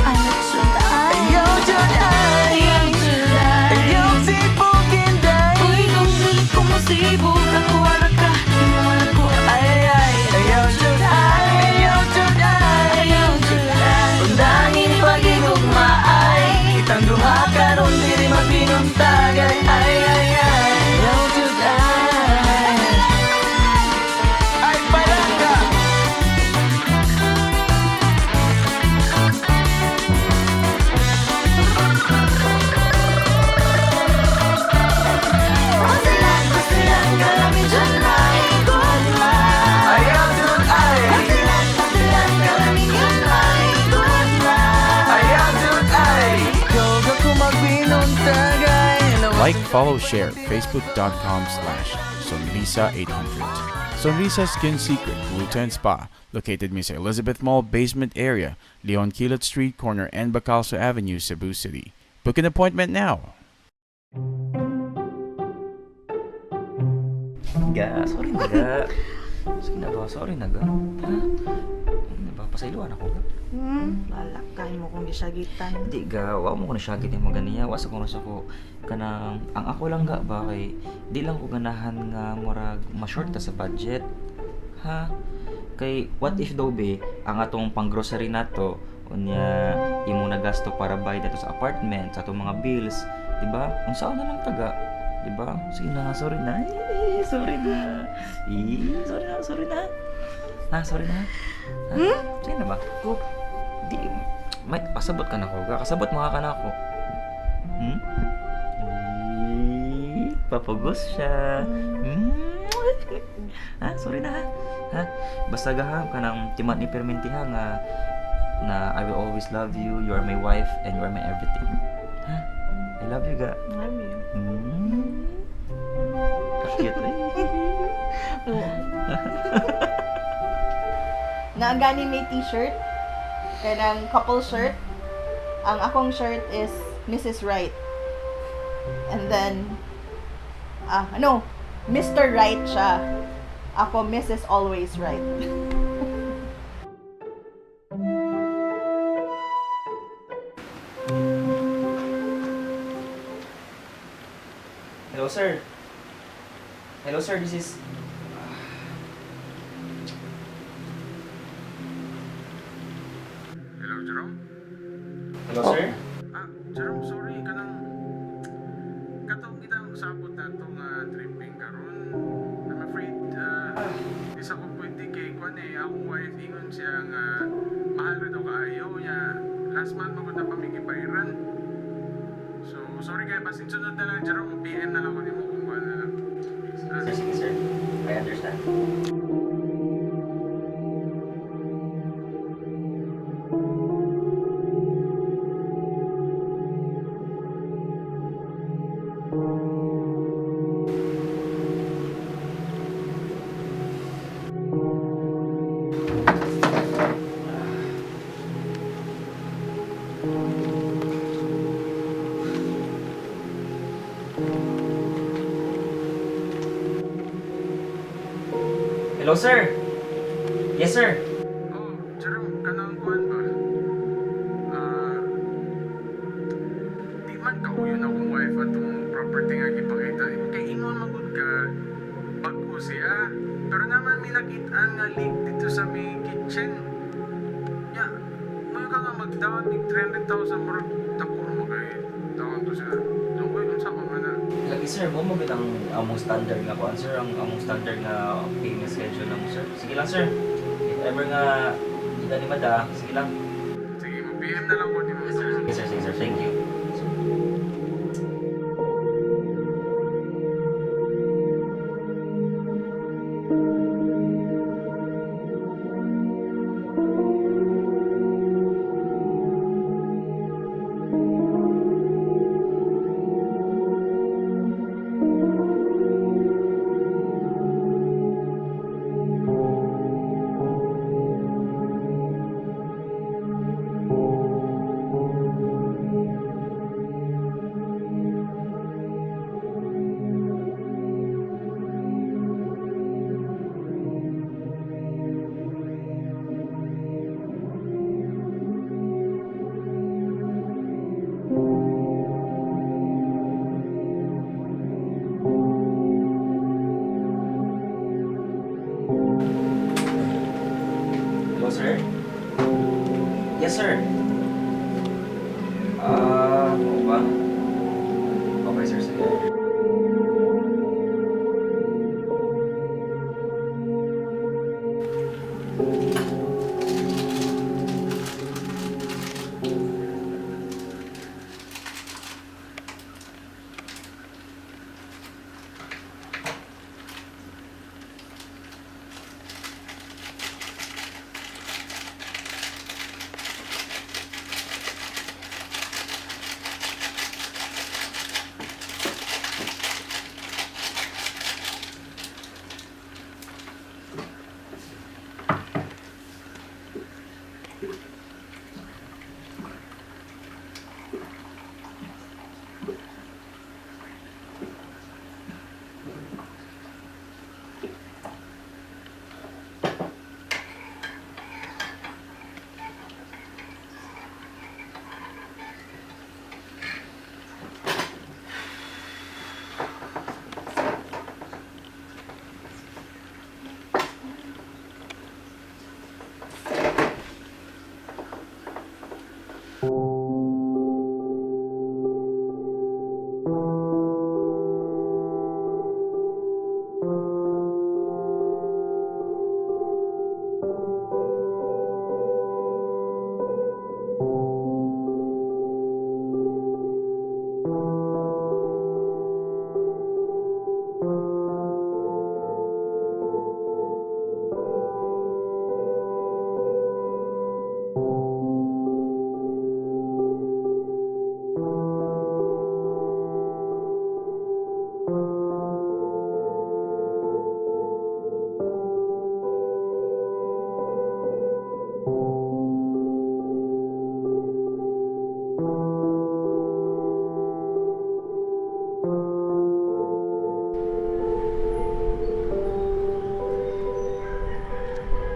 Ayaw dyan ay. Ayaw dyan ay. Like, follow, share, facebook.com/sonrisa800. Sonrisa Skin Secret, Blue Tent Spa, located Miss Elizabeth Mall basement area, Leon Kilat Street, corner N. Bacalso Avenue, Cebu City. Book an appointment now. Ga, sorry na ga. Sige na ba, sorry na ga. Ha? Ano na ba, pasayloan ako ga. Wala kay mo kung gisagitan. Hindi ga, wa mo ko nasyagit yung mga ganiya. Wa sa ko sa ko kanang ang ako lang ga ba kay di lang ko ganahan nga murag ma-short ta sa budget. Ha? Kay what if daw be ang atong pang-grocery nato unya imo na gasto para bayad ato sa apartment, sa atong mga bills, di ba? Unsaon na lang taga, di ba? Sige na, sorry na. Eh, sorry na. Eh, sorry na, sorry na. Ha, sorry na. Ha? Sige na ba? Go. Di, may, kasabot ka na ko. Kasabot mga ka na ako. Eh, papagos siya. Ha, sorry na ha. Ha? Basta ga ha, kanang timat ni Perminti ha nga na I will always love you, you are my wife, and you are my everything. Ha? I love you ga. Love you. Cute eh. Na gani may t-shirt, kanang couple shirt. Ang akong shirt is Mrs. Right. And then, no, Mr. Right siya. Ako, Mrs. Always Right. Hello, sir. Hello, sir. This is... Hello, Jerome? Hello, sir? Ah, Jerome, sorry, kanang katong kitang usapot na itong tripping karon. I'm afraid, isa ko pwede kay kwan eh, akong wife ingon siya nga mahal rin daw kaayo niya. Last month magod na pamigibayaran. So, sorry kayo, basin sunod na lang, Jerome, PM na lang ko nimo kung kwan na lang. Ah, Sir, sige, sir. I understand. Hello, sir. Yes, sir. Oh, Jerome, kanang kuan ba? Ah, di man kauyon akong wife atong property nga gipakita. Kay ingon man gud ka, bag-o siya. Pero naman may nakitaan nga leak dito sa may kitchen. Ya, mayo ka nga mag-down mig 300,000 murag dako ra man kay down to siya. Dunggoy unsa pa man na. Lagi, sir, mo mo ang among standard nga kuan, sir, ang among standard nga payment schedule na mo, sir. Sige lang, sir. If ever nga di ka ni mada, sige lang. Sige, mo PM na lang ko nimo. Yes, sir. Sige, sir. Sige, sir. Thank you. Hello, sir. Yes, sir. Ah, oo ba? Okay, sir. Sige.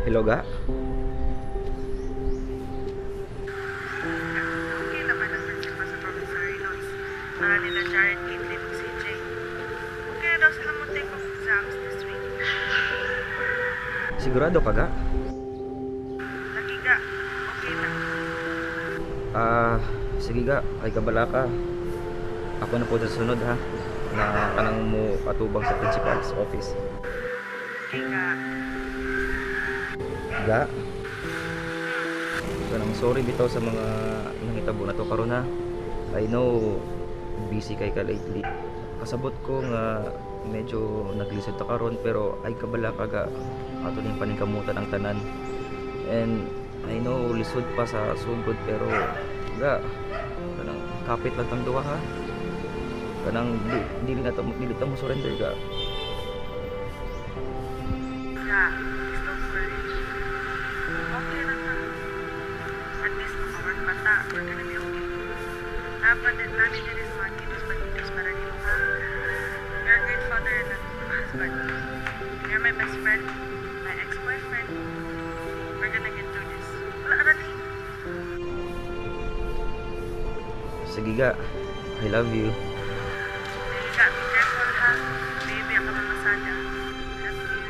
Hello, ga? Okay naman ang principal sa promissory notes para nila Jared, Caitlin ug CJ. Okay na daw sila mo take of exams this week. Sigurado ka, ga? Lagi ga, okay na. Ah, sige ga, ay kabala ka. Ako na po sa sunod ha, na kanang mo atubang sa principal's office. Okay ga. Ga? Kanang sorry bitaw sa mga nangitabo na to karon ha. I know busy kay ka lately. Kasabot ko nga medyo naglisod ta karon pero ay kabala ka ga ato ning paningkamutan ang tanan. And I know lisod pa sa sugod pero ga kanang kapit lang tang duha ha. Kanang di, dili na ta dili ta mo surrender ga. Ga, please don't worry. Okay na ta. At least maka-work pa ta. We're gonna be okay. Dapat din namin din is mga kilos banditos para nimo ha. You're a great father and a husband. You're my best friend, my ex-boyfriend. We're gonna get through this. Wala ra ni. Sige ga. I love you. Sige ga, be careful ha. Baby, ako mamasada. Love you.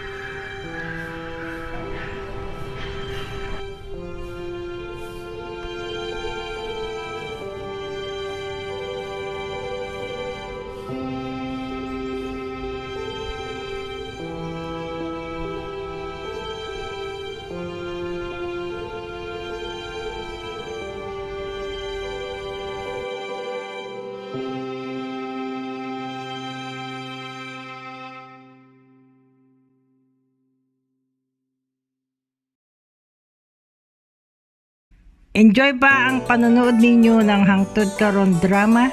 Enjoy ba ang panonood ninyo ng Hangtod Karon Drama?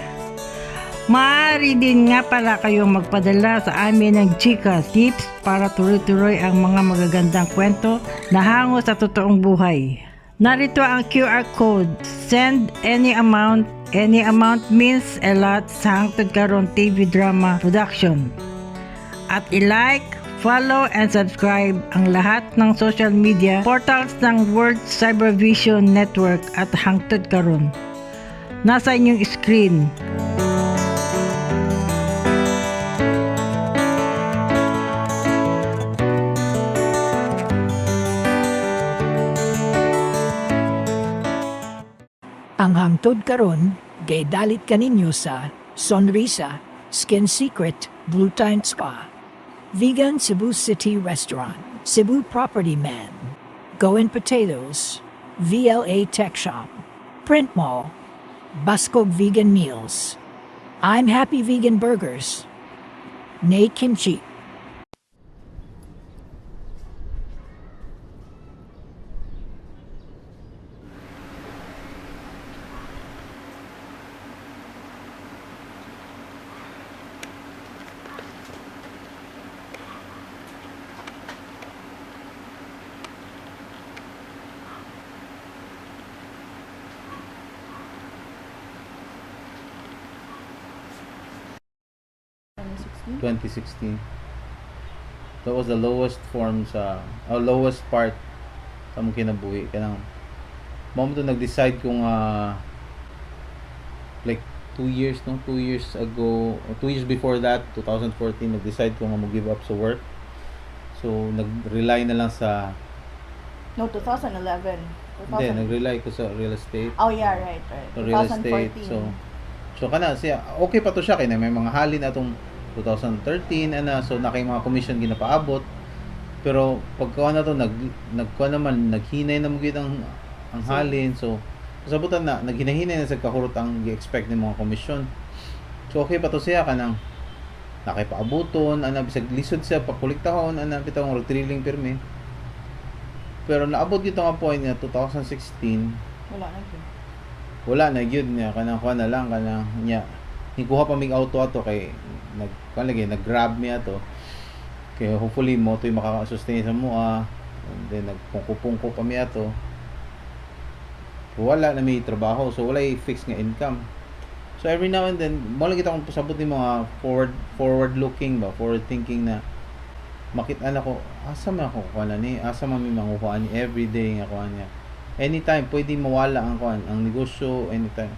Maaari din nga pala kayong magpadala sa amin ng chika tips para tuloy-tuloy ang mga magagandang kwento na hango sa totoong buhay. Narito ang QR code. Send any amount. Any amount means a lot sa Hangtod Karon TV Drama Production. At i-like, follow, and subscribe ang lahat ng social media portals ng World Cybervision Network at Hangtod Karon. Nasa inyong screen. Ang hangtod karon gay dalit kaninyo sa Sonrisa Skin Secret Blue Tine Spa, Vegan Cebu City Restaurant, Cebu Property Man, Goin Potatoes, VLA Tech Shop, Print Mall, Basco Vegan Meals, I'm Happy Vegan Burgers, Nay Kimchi. 2016. That was the lowest form sa lowest part sa among kinabuhi kanang mao mo to nag-decide ko nga like 2 years, no, 2 years ago or 2 years before that, 2014, nag-decide ko nga mo give up sa work, so nag-rely na lang sa No, 2011. Hindi, 2000. nag-rely ko sa real estate. Oh yeah, right. Sa real estate. 2014. So kana siya okay pa to siya kay na may mga halin atong 2013 ana, so na kay mga commission ginapaabot. Pero pagka na to nagkuha naman naghinay na mo gyud ang halin, so kasabutan na naghinahinay na sa kahurot ang gi-expect ni mga commission. So okay pa to siya kanang nakay paabuton ana bisag lisod siya pakolektahon ana bitaw ang drilling pirmi. Pero naabot gyud nga point nga 2016, Wala na gyud. Wala na gyud niya kanang kuha na lang kanang niya nikuha pa mig auto ato kay nag kuha lagi nag-grab mi ato kay hopefully mo to'y makaka-sustain sa mua, and then nagpungko-pungko pa mi ato, wala na may trabaho, so wala fix nga income. So every now and then mo lang kita kung pasabot ni mga forward forward looking ba, forward thinking na Makita na ko, asa man ako kuha na ni, asa man mi manguha ni everyday nga kuha niya. Anytime pwede mawala ang kuan, ang negosyo anytime.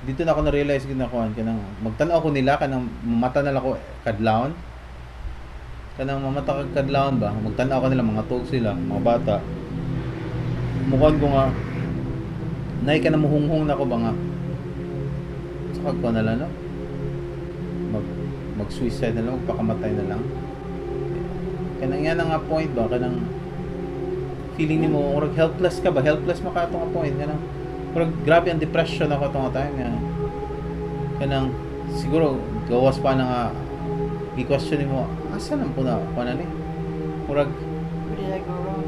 Dito na ako na-realize gid na kuan kanang magtan-aw ko nila kanang mata na lang ko kadlawon. Kanang mamata kag kadlawon ba, magtan-aw ko nila mga tug sila, mga bata. Mukuan ko nga nay ka na muhunghong na ko ba nga sa ko na lang, no? Mag suicide na lang, magpakamatay na lang. Kanang yan ang nga point ba, kanang feeling nimo murag helpless ka ba, helpless maka ato nga point, kanang murag grabe ang depression ako ato nga time nga kanang siguro gawas pa na nga i-question nimo asa nang po na kuan na ni murag. Where did I go wrong?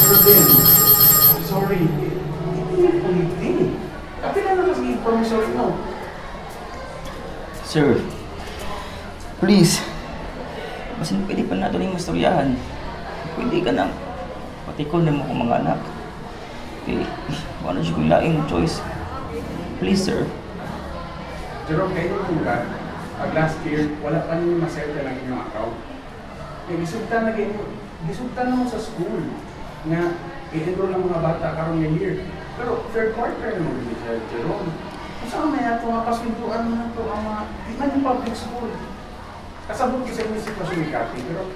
Ruben, I'm sorry. Hindi pwede. Kapila na kasi promissory note. Sir, please. Basin pwede pa nato ning mastoryahan. Pwede ka nang patikol na mo kong mga anak. Okay, wala siya kong laing choice. Please, sir. Jerome, kayo nung ka, pag last year, wala pa ninyo masettle ang inyong account. Kaya gisugtan na kayo, gisugtan na mo sa school nga i-enroll ang mga bata karon nga year. Pero third quarter na mo siya, Jerome. Kung saan may ato nga pasunduan mo na to ang mga, di man yung public school. Kasabot ko sa inyo sitwasyon ni Cathy, pero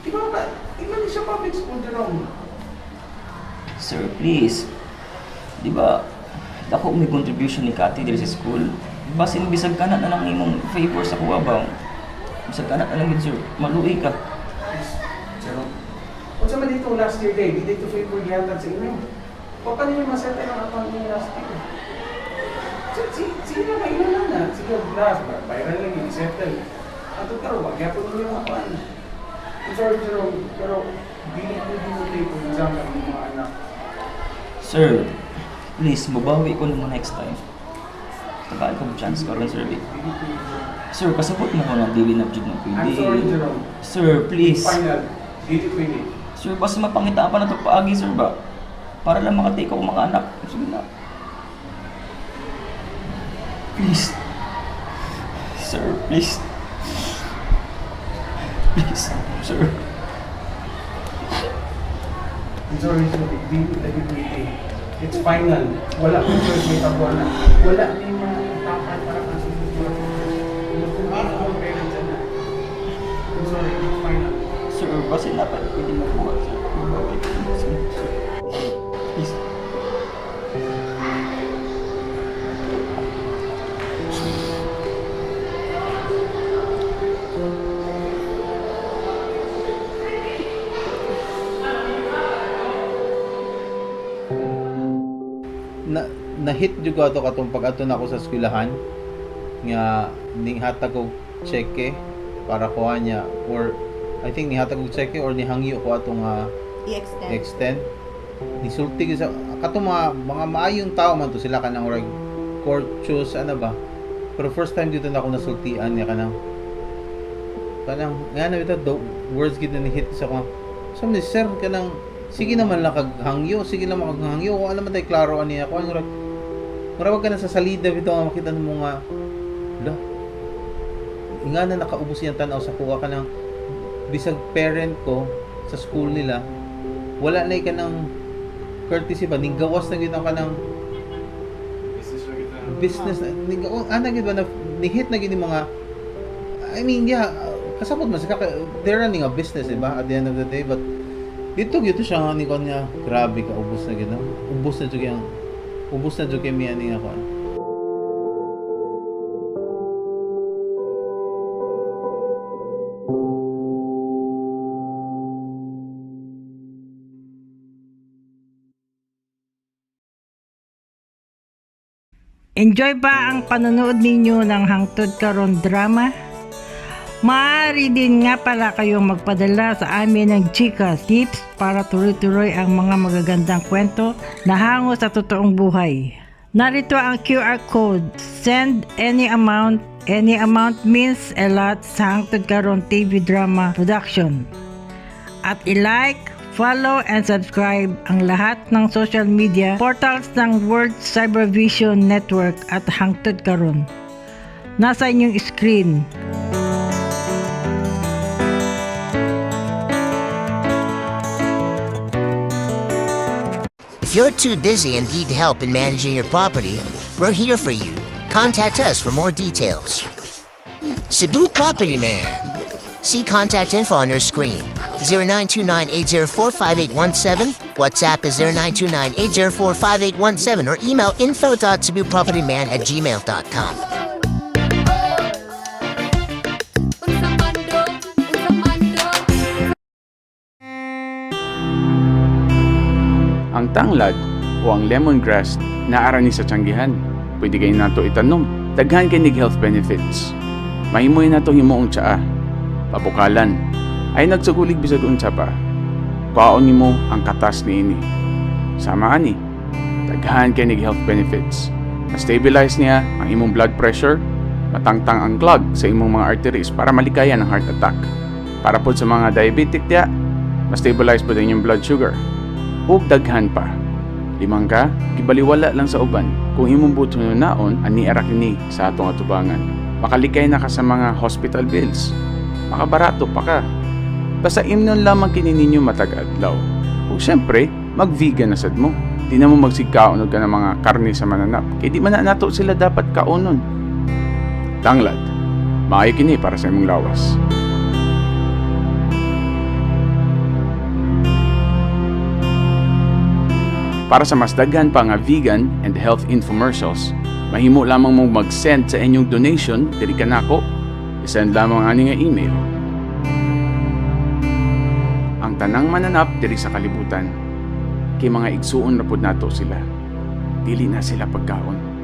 di ba ba, di man siya public school, Jerome. Sir, please. Di ba, dako may contribution ni Kati diri sa school. Basin bisag ka na na lang imong favor sa kuha ba? Bisag ka na na lang yun, sir. Maluwi ka. Please, Jerome. Unsa man dito last year day, di dito favor gihatag sa inyo. Wa pa ninyo masettle ang account ninyo last year. Sige na, kayo na na. Sige, last, viral lang yun, settle. Ato karon, wag gyapon ninyo ang account. I'm sorry, Jerome, pero dili ko din mo exam ang inyong mga anak. Sir, please, mabawi ko naman next time. Tagaan ko chance karon, sir. Dili ko yun, Jerome. Sir, kasabot mo ko na dili na jud na pwede. I'm sorry, Jerome. Sir, please. Final, dili pwede. Sir, basta mapangita pa na ito paagi, sir ba? Para lang makatake ako mga anak. Sige na. Please. Sir, please. Please, sir. I'm sorry, sir. Dili lagi pwede. It's final. Wala akong choice may tabuan na. Wala na yung mga tapal para kang susunod. Matulungan ang parents na. I'm sorry, it's final. Sir, basta dapat pwede makuha, sir. Mabawi ko na, sir. Sir, please. Na na-hit jud ko ato katong pag-ato na ako sa eskwelahan nga ninghatag og cheque para kuha niya or I think nihatag og cheque or nihangyo ko ato nga I-extend. Extend nisulti gyud sa katong mga maayong tao man to sila, kanang murag courteous ano ba, pero first time dito na ako nasultian niya, kanang nga na bitaw the words gid na ni-hit sa ko sa ni sir, kanang sige naman lang kag hangyo, sige lang kag hangyo, kung ano man tay klaro ani ako, ang murag murag wag ka na sa salida bitaw nga makita nimo nga la nga na nakaubos iyang tan-aw sa kuha, kanang bisag parent ko sa school nila, wala na kanang courtesy ba, ning gawas na gyud ang kanang business na ning oh, ana gyud ba na ni-hit na gyud yung mga, I mean, yeah, kasabot man sa they're running a business, di ba, at the end of the day, but dito gyud to siya nga ni kon niya, grabe ka ubos na gyud, no? Ubos na jud yung ubos na jud kay mi ani nga kon. Enjoy ba ang panonood ninyo ng Hangtod Karon Drama? Maaari din nga pala kayong magpadala sa amin ng chika tips para tuloy-tuloy ang mga magagandang kwento na hango sa totoong buhay. Narito ang QR code. Send any amount. Any amount means a lot sa Hangtod Karon TV Drama Production. At i-like, Follow and subscribe ang lahat ng social media portals ng World Cybervision Network at Hangtod Karon. Nasa inyong screen. If you're too busy and need help in managing your property, we're here for you. Contact us for more details. Cebu Property Man. See contact info on your screen. 0929-804-5817. WhatsApp is 0929-804-5817 or email info.cebupropertyman@gmail.com. Unsa man dong? Unsa man dong? Ang tanglad o ang lemongrass naara ni sa tiyanggihan. Pwede kayo nato itanom. Daghan kay nig health benefits. Mahimo nato himuong tsaa. Pabukalan. Ay nagsugulig bisag unsa pa. Kuhaon nimo ang katas niini. Sama ani. Daghan kay nig health benefits. Ma-stabilize niya ang imong blood pressure, matangtang ang clog sa imong mga arteries para malikayan ang heart attack. Para pod sa mga diabetic diya, ma-stabilize pod ang inyong blood sugar ug daghan pa. Limang ka, gibaliwala lang sa uban. Kung imong buton naon, ani ara kini sa atong atubangan. Makalikay na ka sa mga hospital bills. Makabarato pa ka. Basta imnon lamang kini ninyo matag adlaw. Ug syempre, mag-vegan na sad mo. Di na mo magsigkaon og ka ng mga karne sa mananap. Kay di man na nato sila dapat kaonon. Tanglad, maayo kini para sa imong lawas. Para sa mas daghan pa nga vegan and health infomercials, mahimo lamang mong mag-send sa inyong donation diri kanako. I-send lamang ani nga email. Ang tanang mananap diri sa kalibutan, kay mga igsuon na pud nato sila. Dili na sila pagkaon.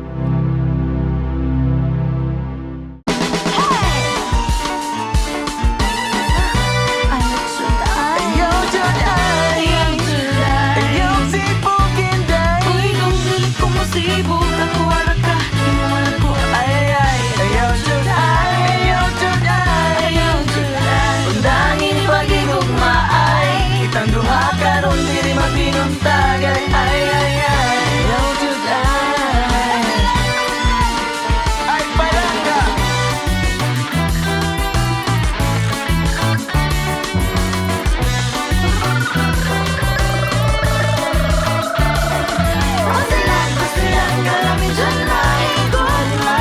Uy, nung dili ko masibog, ako wala ka, inuwala ko, ay ay. Ayaw jud ay, ayaw jud ay, ayaw jud ay. Undangin pagigugma ay, kitang duha karon dili mabinuntag, ay ay ay ay. Ayaw jud ay. Ay palangga. Pasilang, pasilang, kalamin dyan ay gugma.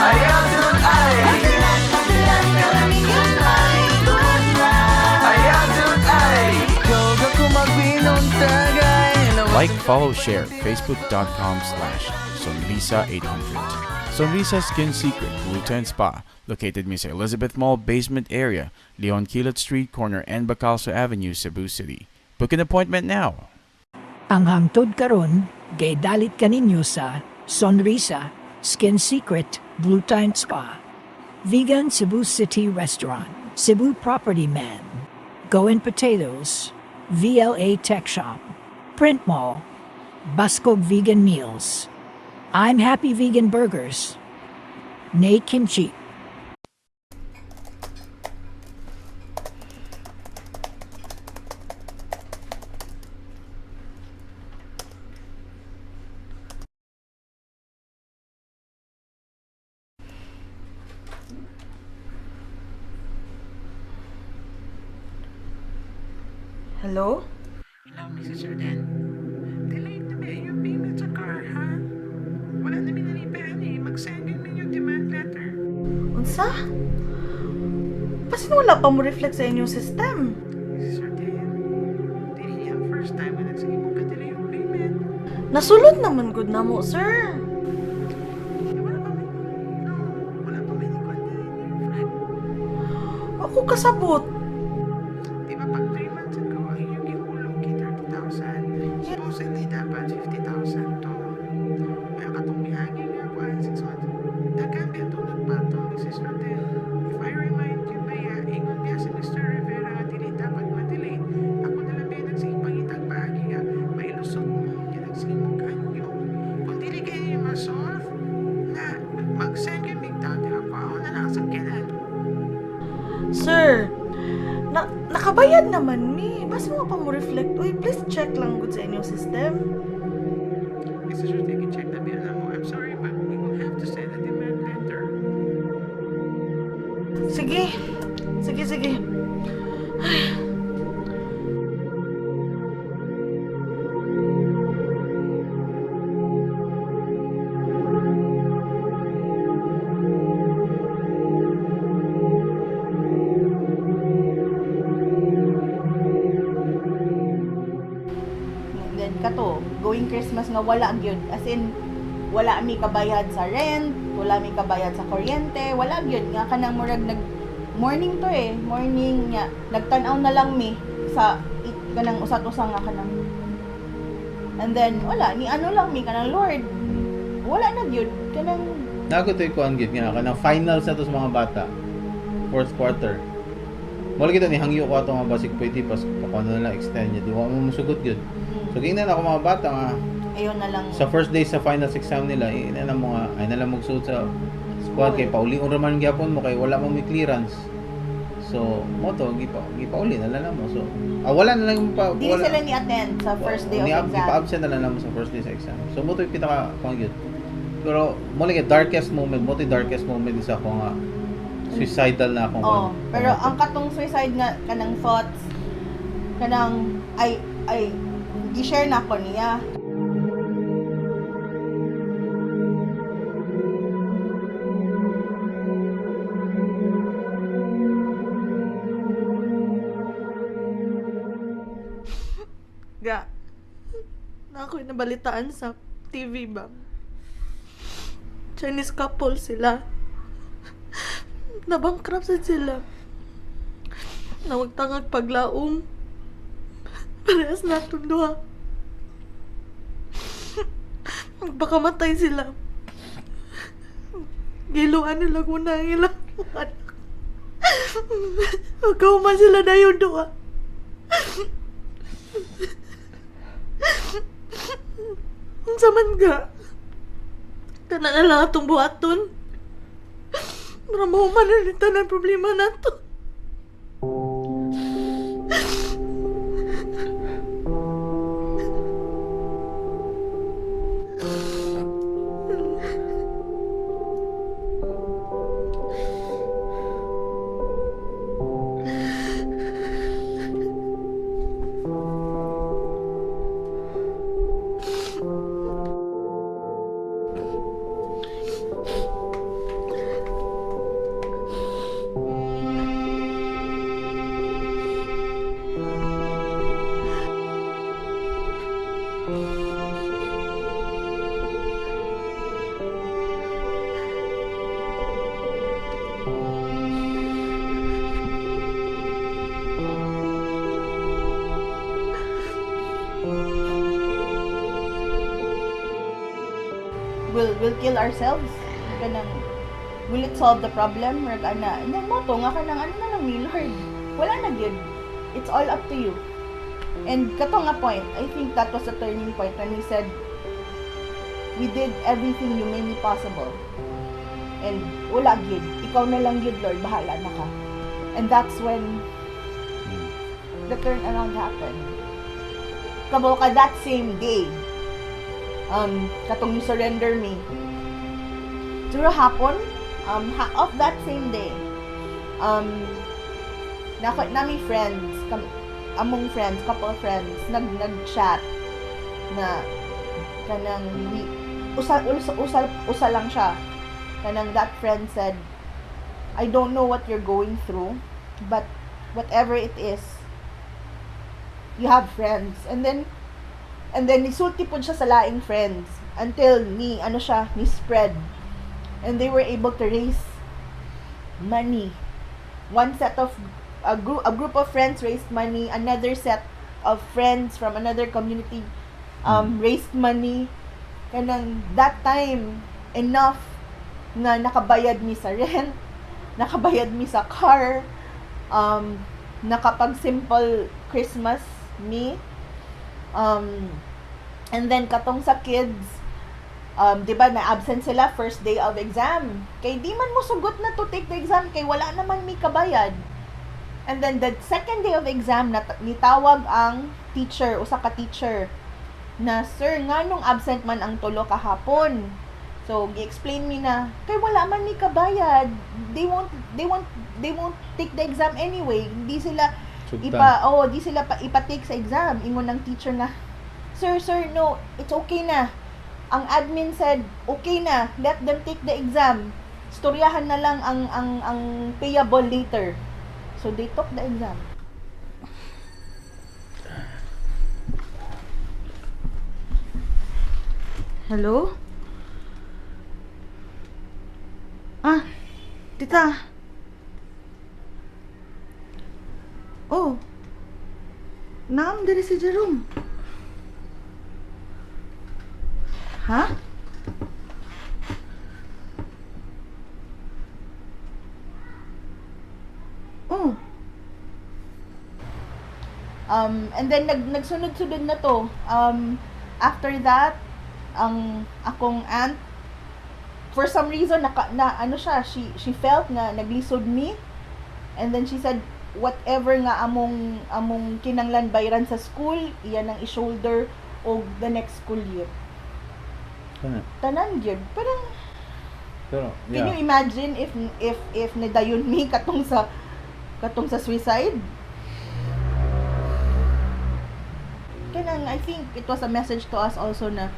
Ayaw jud ay. Pasilang, pasilang, kalamin dyan ay gugma. Ayaw jud ay. Ikaw ka magbinuntag ay. Like, follow, share, facebook.com/sonrisa800. Sonrisa Skin Secret, Blue Spa, located Miss Elizabeth Mall basement area, Leon Kilat Street, corner N. Bacalso Avenue, Cebu City. Book an appointment now. Ang hangtod karon gaydalit kaninyo sa Sonrisa Skin Secret Blue Tint Spa, Vegan Cebu City Restaurant, Cebu Property Man, Goin Potatoes, VLA Tech Shop, Print Mall, Basco Vegan Meals, I'm Happy Vegan Burgers, Nay Kimchi. Hello? Hello, Mrs. Jordan. Delayed na ba yung payment sa car, ha? Wala na minanipahan eh. Mag-send yun yung demand letter. Unsa? Pasin wala pa mo reflect sa inyong system. Mrs. Jordan, dili niya ang first time na nagsige mo ka-delay yung payment. Nasulod naman gud na mo, sir. Wala pa may... No, wala pa may nikuan reflect. Ako kasabot. Di ba pag 3 months ago, ang inyong gihulog kay 30,000. Supposedly, dapat 50,000 to. Kaya katong miagi nga, kuan, 6 months. Daghan ba itong nagpatong, Mrs. Rodel? If I remind you ba ya, ingon niya si Mr. Rivera nga dili dapat madelay. Ako na lang ba nagsige pangitag paagi nga, mailusot mo, nga nagsige mo kanyo. Kung dili kayo niyo masolve, na mag-send kayo migtaw, di ba? Kuha na lang sa kanan. Sir, na nakabayad naman mi. Basta mo pa mo reflect. Uy, please check lang gud sa inyong system. Mr. Take check na bill mo. I'm sorry, but we will have to send a demand letter. Sige. Sige, sige. And then kato, going Christmas nga wala gyud. As in wala mi kabayad sa rent, wala mi kabayad sa kuryente, wala gyud nga kanang murag nag morning to eh, morning nga nagtan-aw na lang mi sa kanang usat-usa nga kanang. And then wala ni ano lang mi kanang Lord. Wala na gyud kanang Nago to'y kuan gid nga kanang finals na to sa mga bata. Fourth quarter. Mo lagi to ni hangyo ko ato nga basig pwede pas pakuan na lang extend niya. Di wa mo musugot gyud. So giingnan ako mga bata nga ayon na lang. Sa first day sa finals exam nila, ina na mga ay na lang magsuot sa squad kay paulion ra man gyapon mo kay wala man may clearance. So mo to gipauli na lang mo. So wala na lang pa Di wala, sila ni attend sa first day of ni, exam. Gipa-absent na lang namo sa first day sa exam. So mo to yung pinaka kuan gyud. Pero mo lagi darkest moment, mo to yung darkest moment isa ko nga suicidal na akong Oh, kuan. pero ang katong suicide nga kanang thoughts kanang ay ay gi-share na ako niya. Ga. Na ako'y nabalitaan sa TV ba? Chinese couple sila. Nabankrupt sad sila. Nawagtangag paglaom. Parehas na itong duha. Magpakamatay sila. Giluan nila kung na ang ilang mga anak. Magkahuman sila na yung duha. Unsa man ga? Kana na lang atong buhaton. Para mahuman na rin tanan problema nato. Will kill ourselves kanang will it solve the problem or ana and then mo to nga kanang ano na lang ni Lord, wala na gyud, it's all up to you. And kato nga point, I think that was a turning point when he said we did everything humanly possible and wala gyud, ikaw na lang gyud Lord, bahala na ka. And that's when the turnaround happened. Kabaw ka that same day, katong you surrender me. Siguro hapon, of that same day, nami friends, among friends, couple friends, nag-chat na kanang we, usa, usa, usa, usa lang siya. Kanang that friend said, I don't know what you're going through, but whatever it is, you have friends. And then nisulti po siya sa laing friends until ni, ano siya, ni spread. And they were able to raise money. One set of, a group of friends raised money, another set of friends from another community raised money. Kanang that time, enough na nakabayad mi sa rent, nakabayad mi sa car, nakapag simple Christmas mi. And then katong sa kids, di ba na-absent sila first day of exam. Kay di man mo sugot na to take the exam kay wala naman mi kabayad. And then the second day of exam, nitawag ang teacher, usa ka teacher, na, "Sir, nganong absent man ang tulo kahapon?" So, gi-explain mi na, kay wala man ni kabayad. They won't take the exam anyway. Hindi sila Sugtan. ipa oh, di sila pa ipa-take sa exam. Ingon ng teacher na, "Sir, sir, no, it's okay na. Ang admin said, okay na, let them take the exam. Storyahan na lang ang payable later." So they took the exam. Hello? Ah, tita. Oh. Naa man diri si Jerome. Ha? Oh. And then nagsunod-sunod na to. After that, ang akong aunt, for some reason na ano siya, she felt nga naglisod me. And then she said whatever nga among kinanglan bayran sa school, iyan ang i-shoulder og the next school year. Kana. Tanan gyud. Parang Pero, can you yeah. imagine if nidayon mi katong sa suicide? Kanang I think it was a message to us also na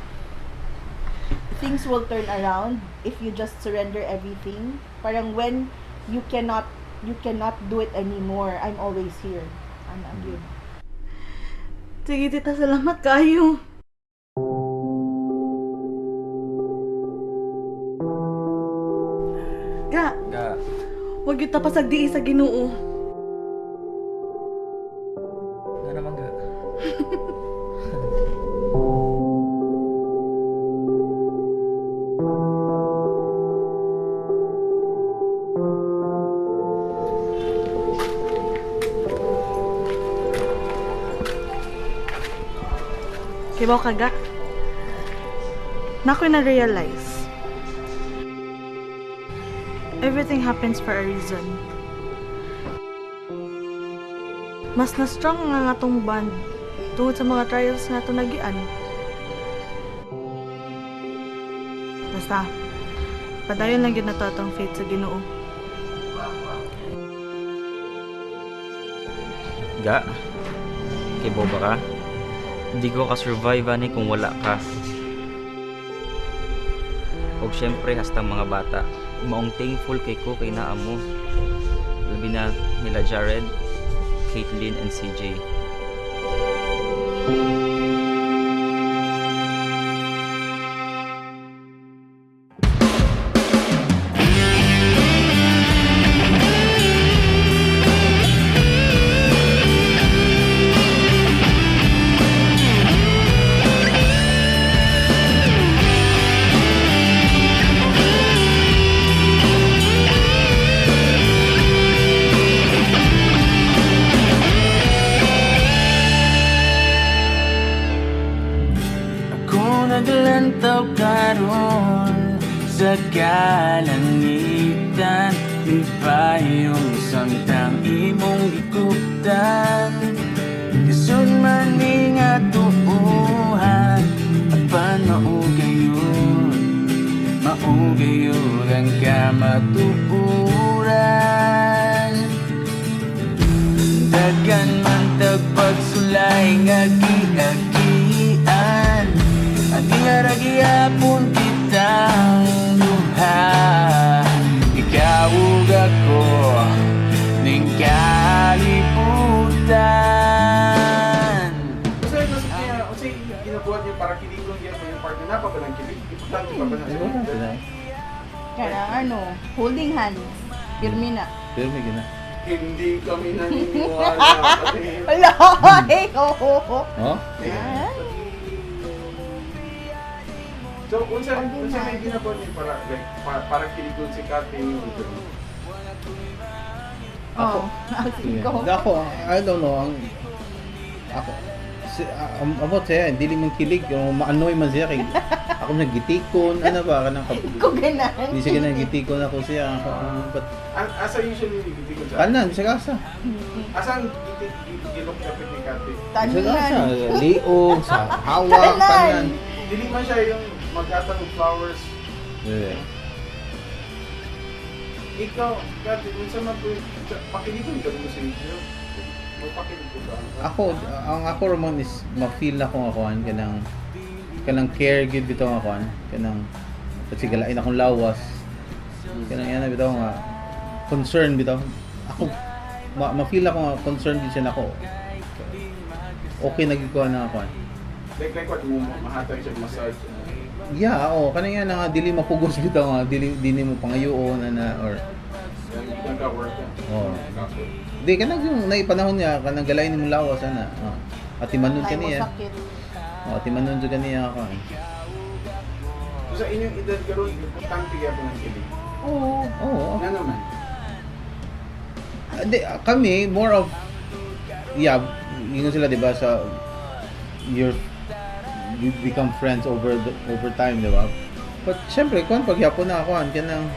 things will turn around if you just surrender everything. Parang when you cannot do it anymore, I'm always here. Ana gyud. Sige, tita, salamat kaayo. Ga, Ga. wag gyud ta pasagdii sa Ginoo. Nga naman, ga. Kibaw ka, ga? Naa ko'y na-realize. Everything happens for a reason. Mas na-strong nga nga tong bond tungod sa mga trials nga atong naagian. Basta, padayon lang gyud nato atong faith sa Ginoo. Ga. Kibaw ba ka? Hindi ko ka-survive ani kung wala ka. Og syempre hasta mga bata, maong thankful kay ko kay naa mo. Labi na nila Jared, Caitlin and CJ. Ako naglantaw karon sa kalangitan, Mipayong samtang imong gikuptan. Lisod man ni nga tuohan, apan mao gayon. Mao gayon ang kamatuoran. Daghan man tag pagsulay nga giagian, Agi nga ra gihapon kitang duha. Ikaw ug ako ning kalibutan. Unsay ginabuhat niyo para kiligon gyud yung partner na pa ba ng kilig? Importante pa ba na sa Wala sila. Kaya ano, holding hands. Pirmi na. Pero may gina. Hindi kami naniniwala. Wala! Hey, oo. Oh? Ah? So, unsa may ginabuhat niyo para like para kiligon si Kate yung Oh, sige Sige. ko. Ako, I don't know, ang ako Abot siya, dili man kilig, yung ma-annoy man siya kay ako na gitikon, ano ba kanang Ko ganahan. Di siya ganang gitikon ako siya. Ako, but Asa usually gitikon siya? Kanan, bisag asa. Asa ang gilok dapat ni Kati? Bisag asa, liog, sa hawak, tanan. Dili man siya yung maghatag og flowers. Yeah. Ikaw, Kati, unsa man po pakiligon ka mo sa video? Magpakilig ko ba? Ako, ang ako ramon is ma-feel na akong akuan kanang kanang care gyud bitaw ang akuan kanang kasi galain akong lawas kanang yan na bitaw nga concern bitaw ako ma-feel ako nga concern din siya nako, okay na gyud ko na akuan. Like what mo mahatag siya massage. Yeah, oo, kanang yan nga dili mapugos bitaw nga dili dili mo pangayoon ana or Kanang ka work. Oo. Di kanang yung naipanahon niya kanang galain nimo lawas ana. Oh. Atimanon Ay, ka niya. mo sakit. Oh, atimanon jud kaniya ako. So sa inyong edad karon, importante gyapon ang kilig. Oo. Oo. Nga naman. Hindi, kami more of, yeah, yun sila 'di ba sa you become friends over time, 'di ba? But syempre, kuan pagyapon na kuan kanang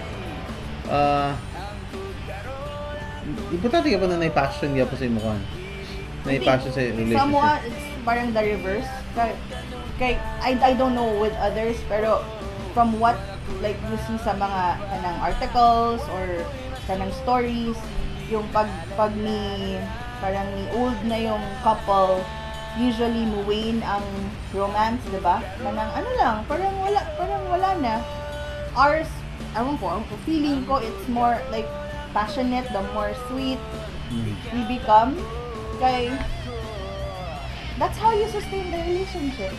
importante ka pa na may passion gyapon sa imo kuan. May passion sa relationship. Sa mua, it's parang the reverse. Kay I don't know with others, pero from what like you see sa mga kanang articles or kanang stories, yung pag ni parang ni old na yung couple, usually mo wane ang romance, 'di ba? Kanang ano lang, parang wala na. Ours, ewan ko, ang feeling ko it's more like passionate, the more sweet we become. Kay that's how you sustain the relationship.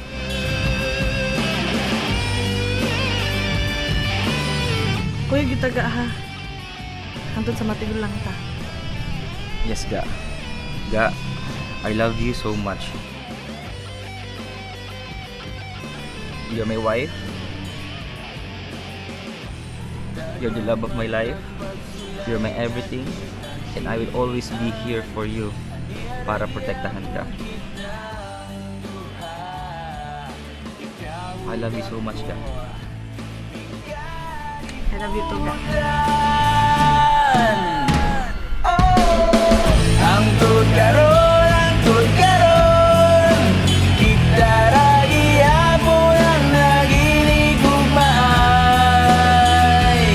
Kuya, gitaga ha. Hantod sa matigulang ta. Yes, Ga. Ga, I love you so much. You're my wife. You're the love of my life. You're my everything. And I will always be here for you para protektahan ka. I love you so much, Ga. I love you too, Ga. Hangtod karon, hangtod karon, kita ra gihapon ang naginigugmaay.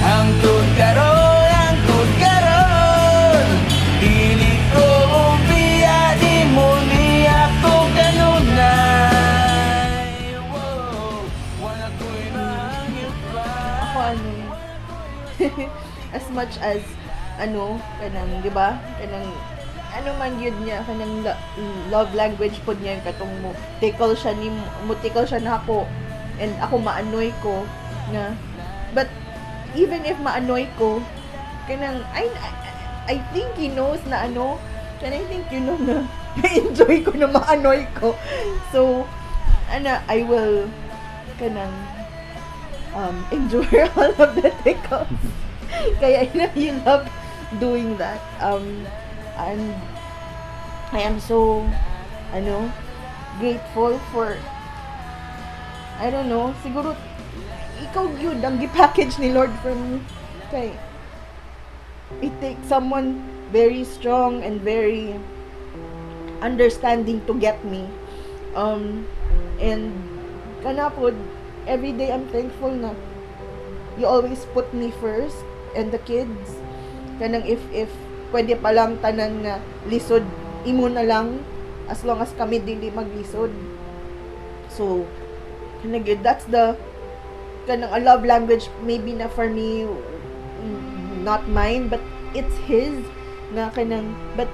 Hangtod karon, hangtod karon, dili ko mobiya, di mo niya ko kanunay. Whoa, wala ko'y mahangit pa. Ako ano, as much as ano, kanang, di ba? Kanang, ano man yun niya, kanang love language pod niya, yung katong mo, tickle siya ni, mo tickle siya na ako, and ako ma-annoy ko, na, but, even if ma-annoy ko, kanang, I think he knows na ano, and I think you know na, na-enjoy ko na ma-annoy ko. So, ana, I will, kanang, endure all of the tickles. Kaya I know you love doing that. And I am so, ano, grateful for, I don't know, siguro, ikaw yun, ang gi-package ni Lord for me. Kay, it takes someone very strong and very understanding to get me. And, kana pod, every day I'm thankful na you always put me first and the kids. Kanang if pwede pa lang tanan nga lisod, imo na lang as long as kami dili maglisod. So, kanang gyud, that's the kanang a love language maybe na for me, not mine, but it's his na kanang but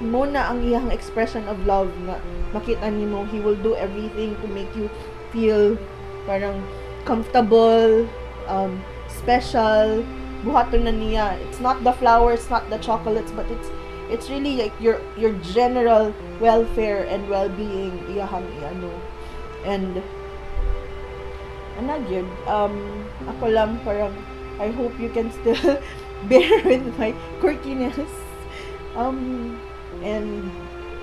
mo na ang iyang expression of love nga makita nimo he will do everything to make you feel parang comfortable, special. Buhaton na niya. It's not the flowers, not the chocolates, but it's really like your general welfare and well-being iyahang iano. And ana gyud, ako lang parang I hope you can still bear with my quirkiness. And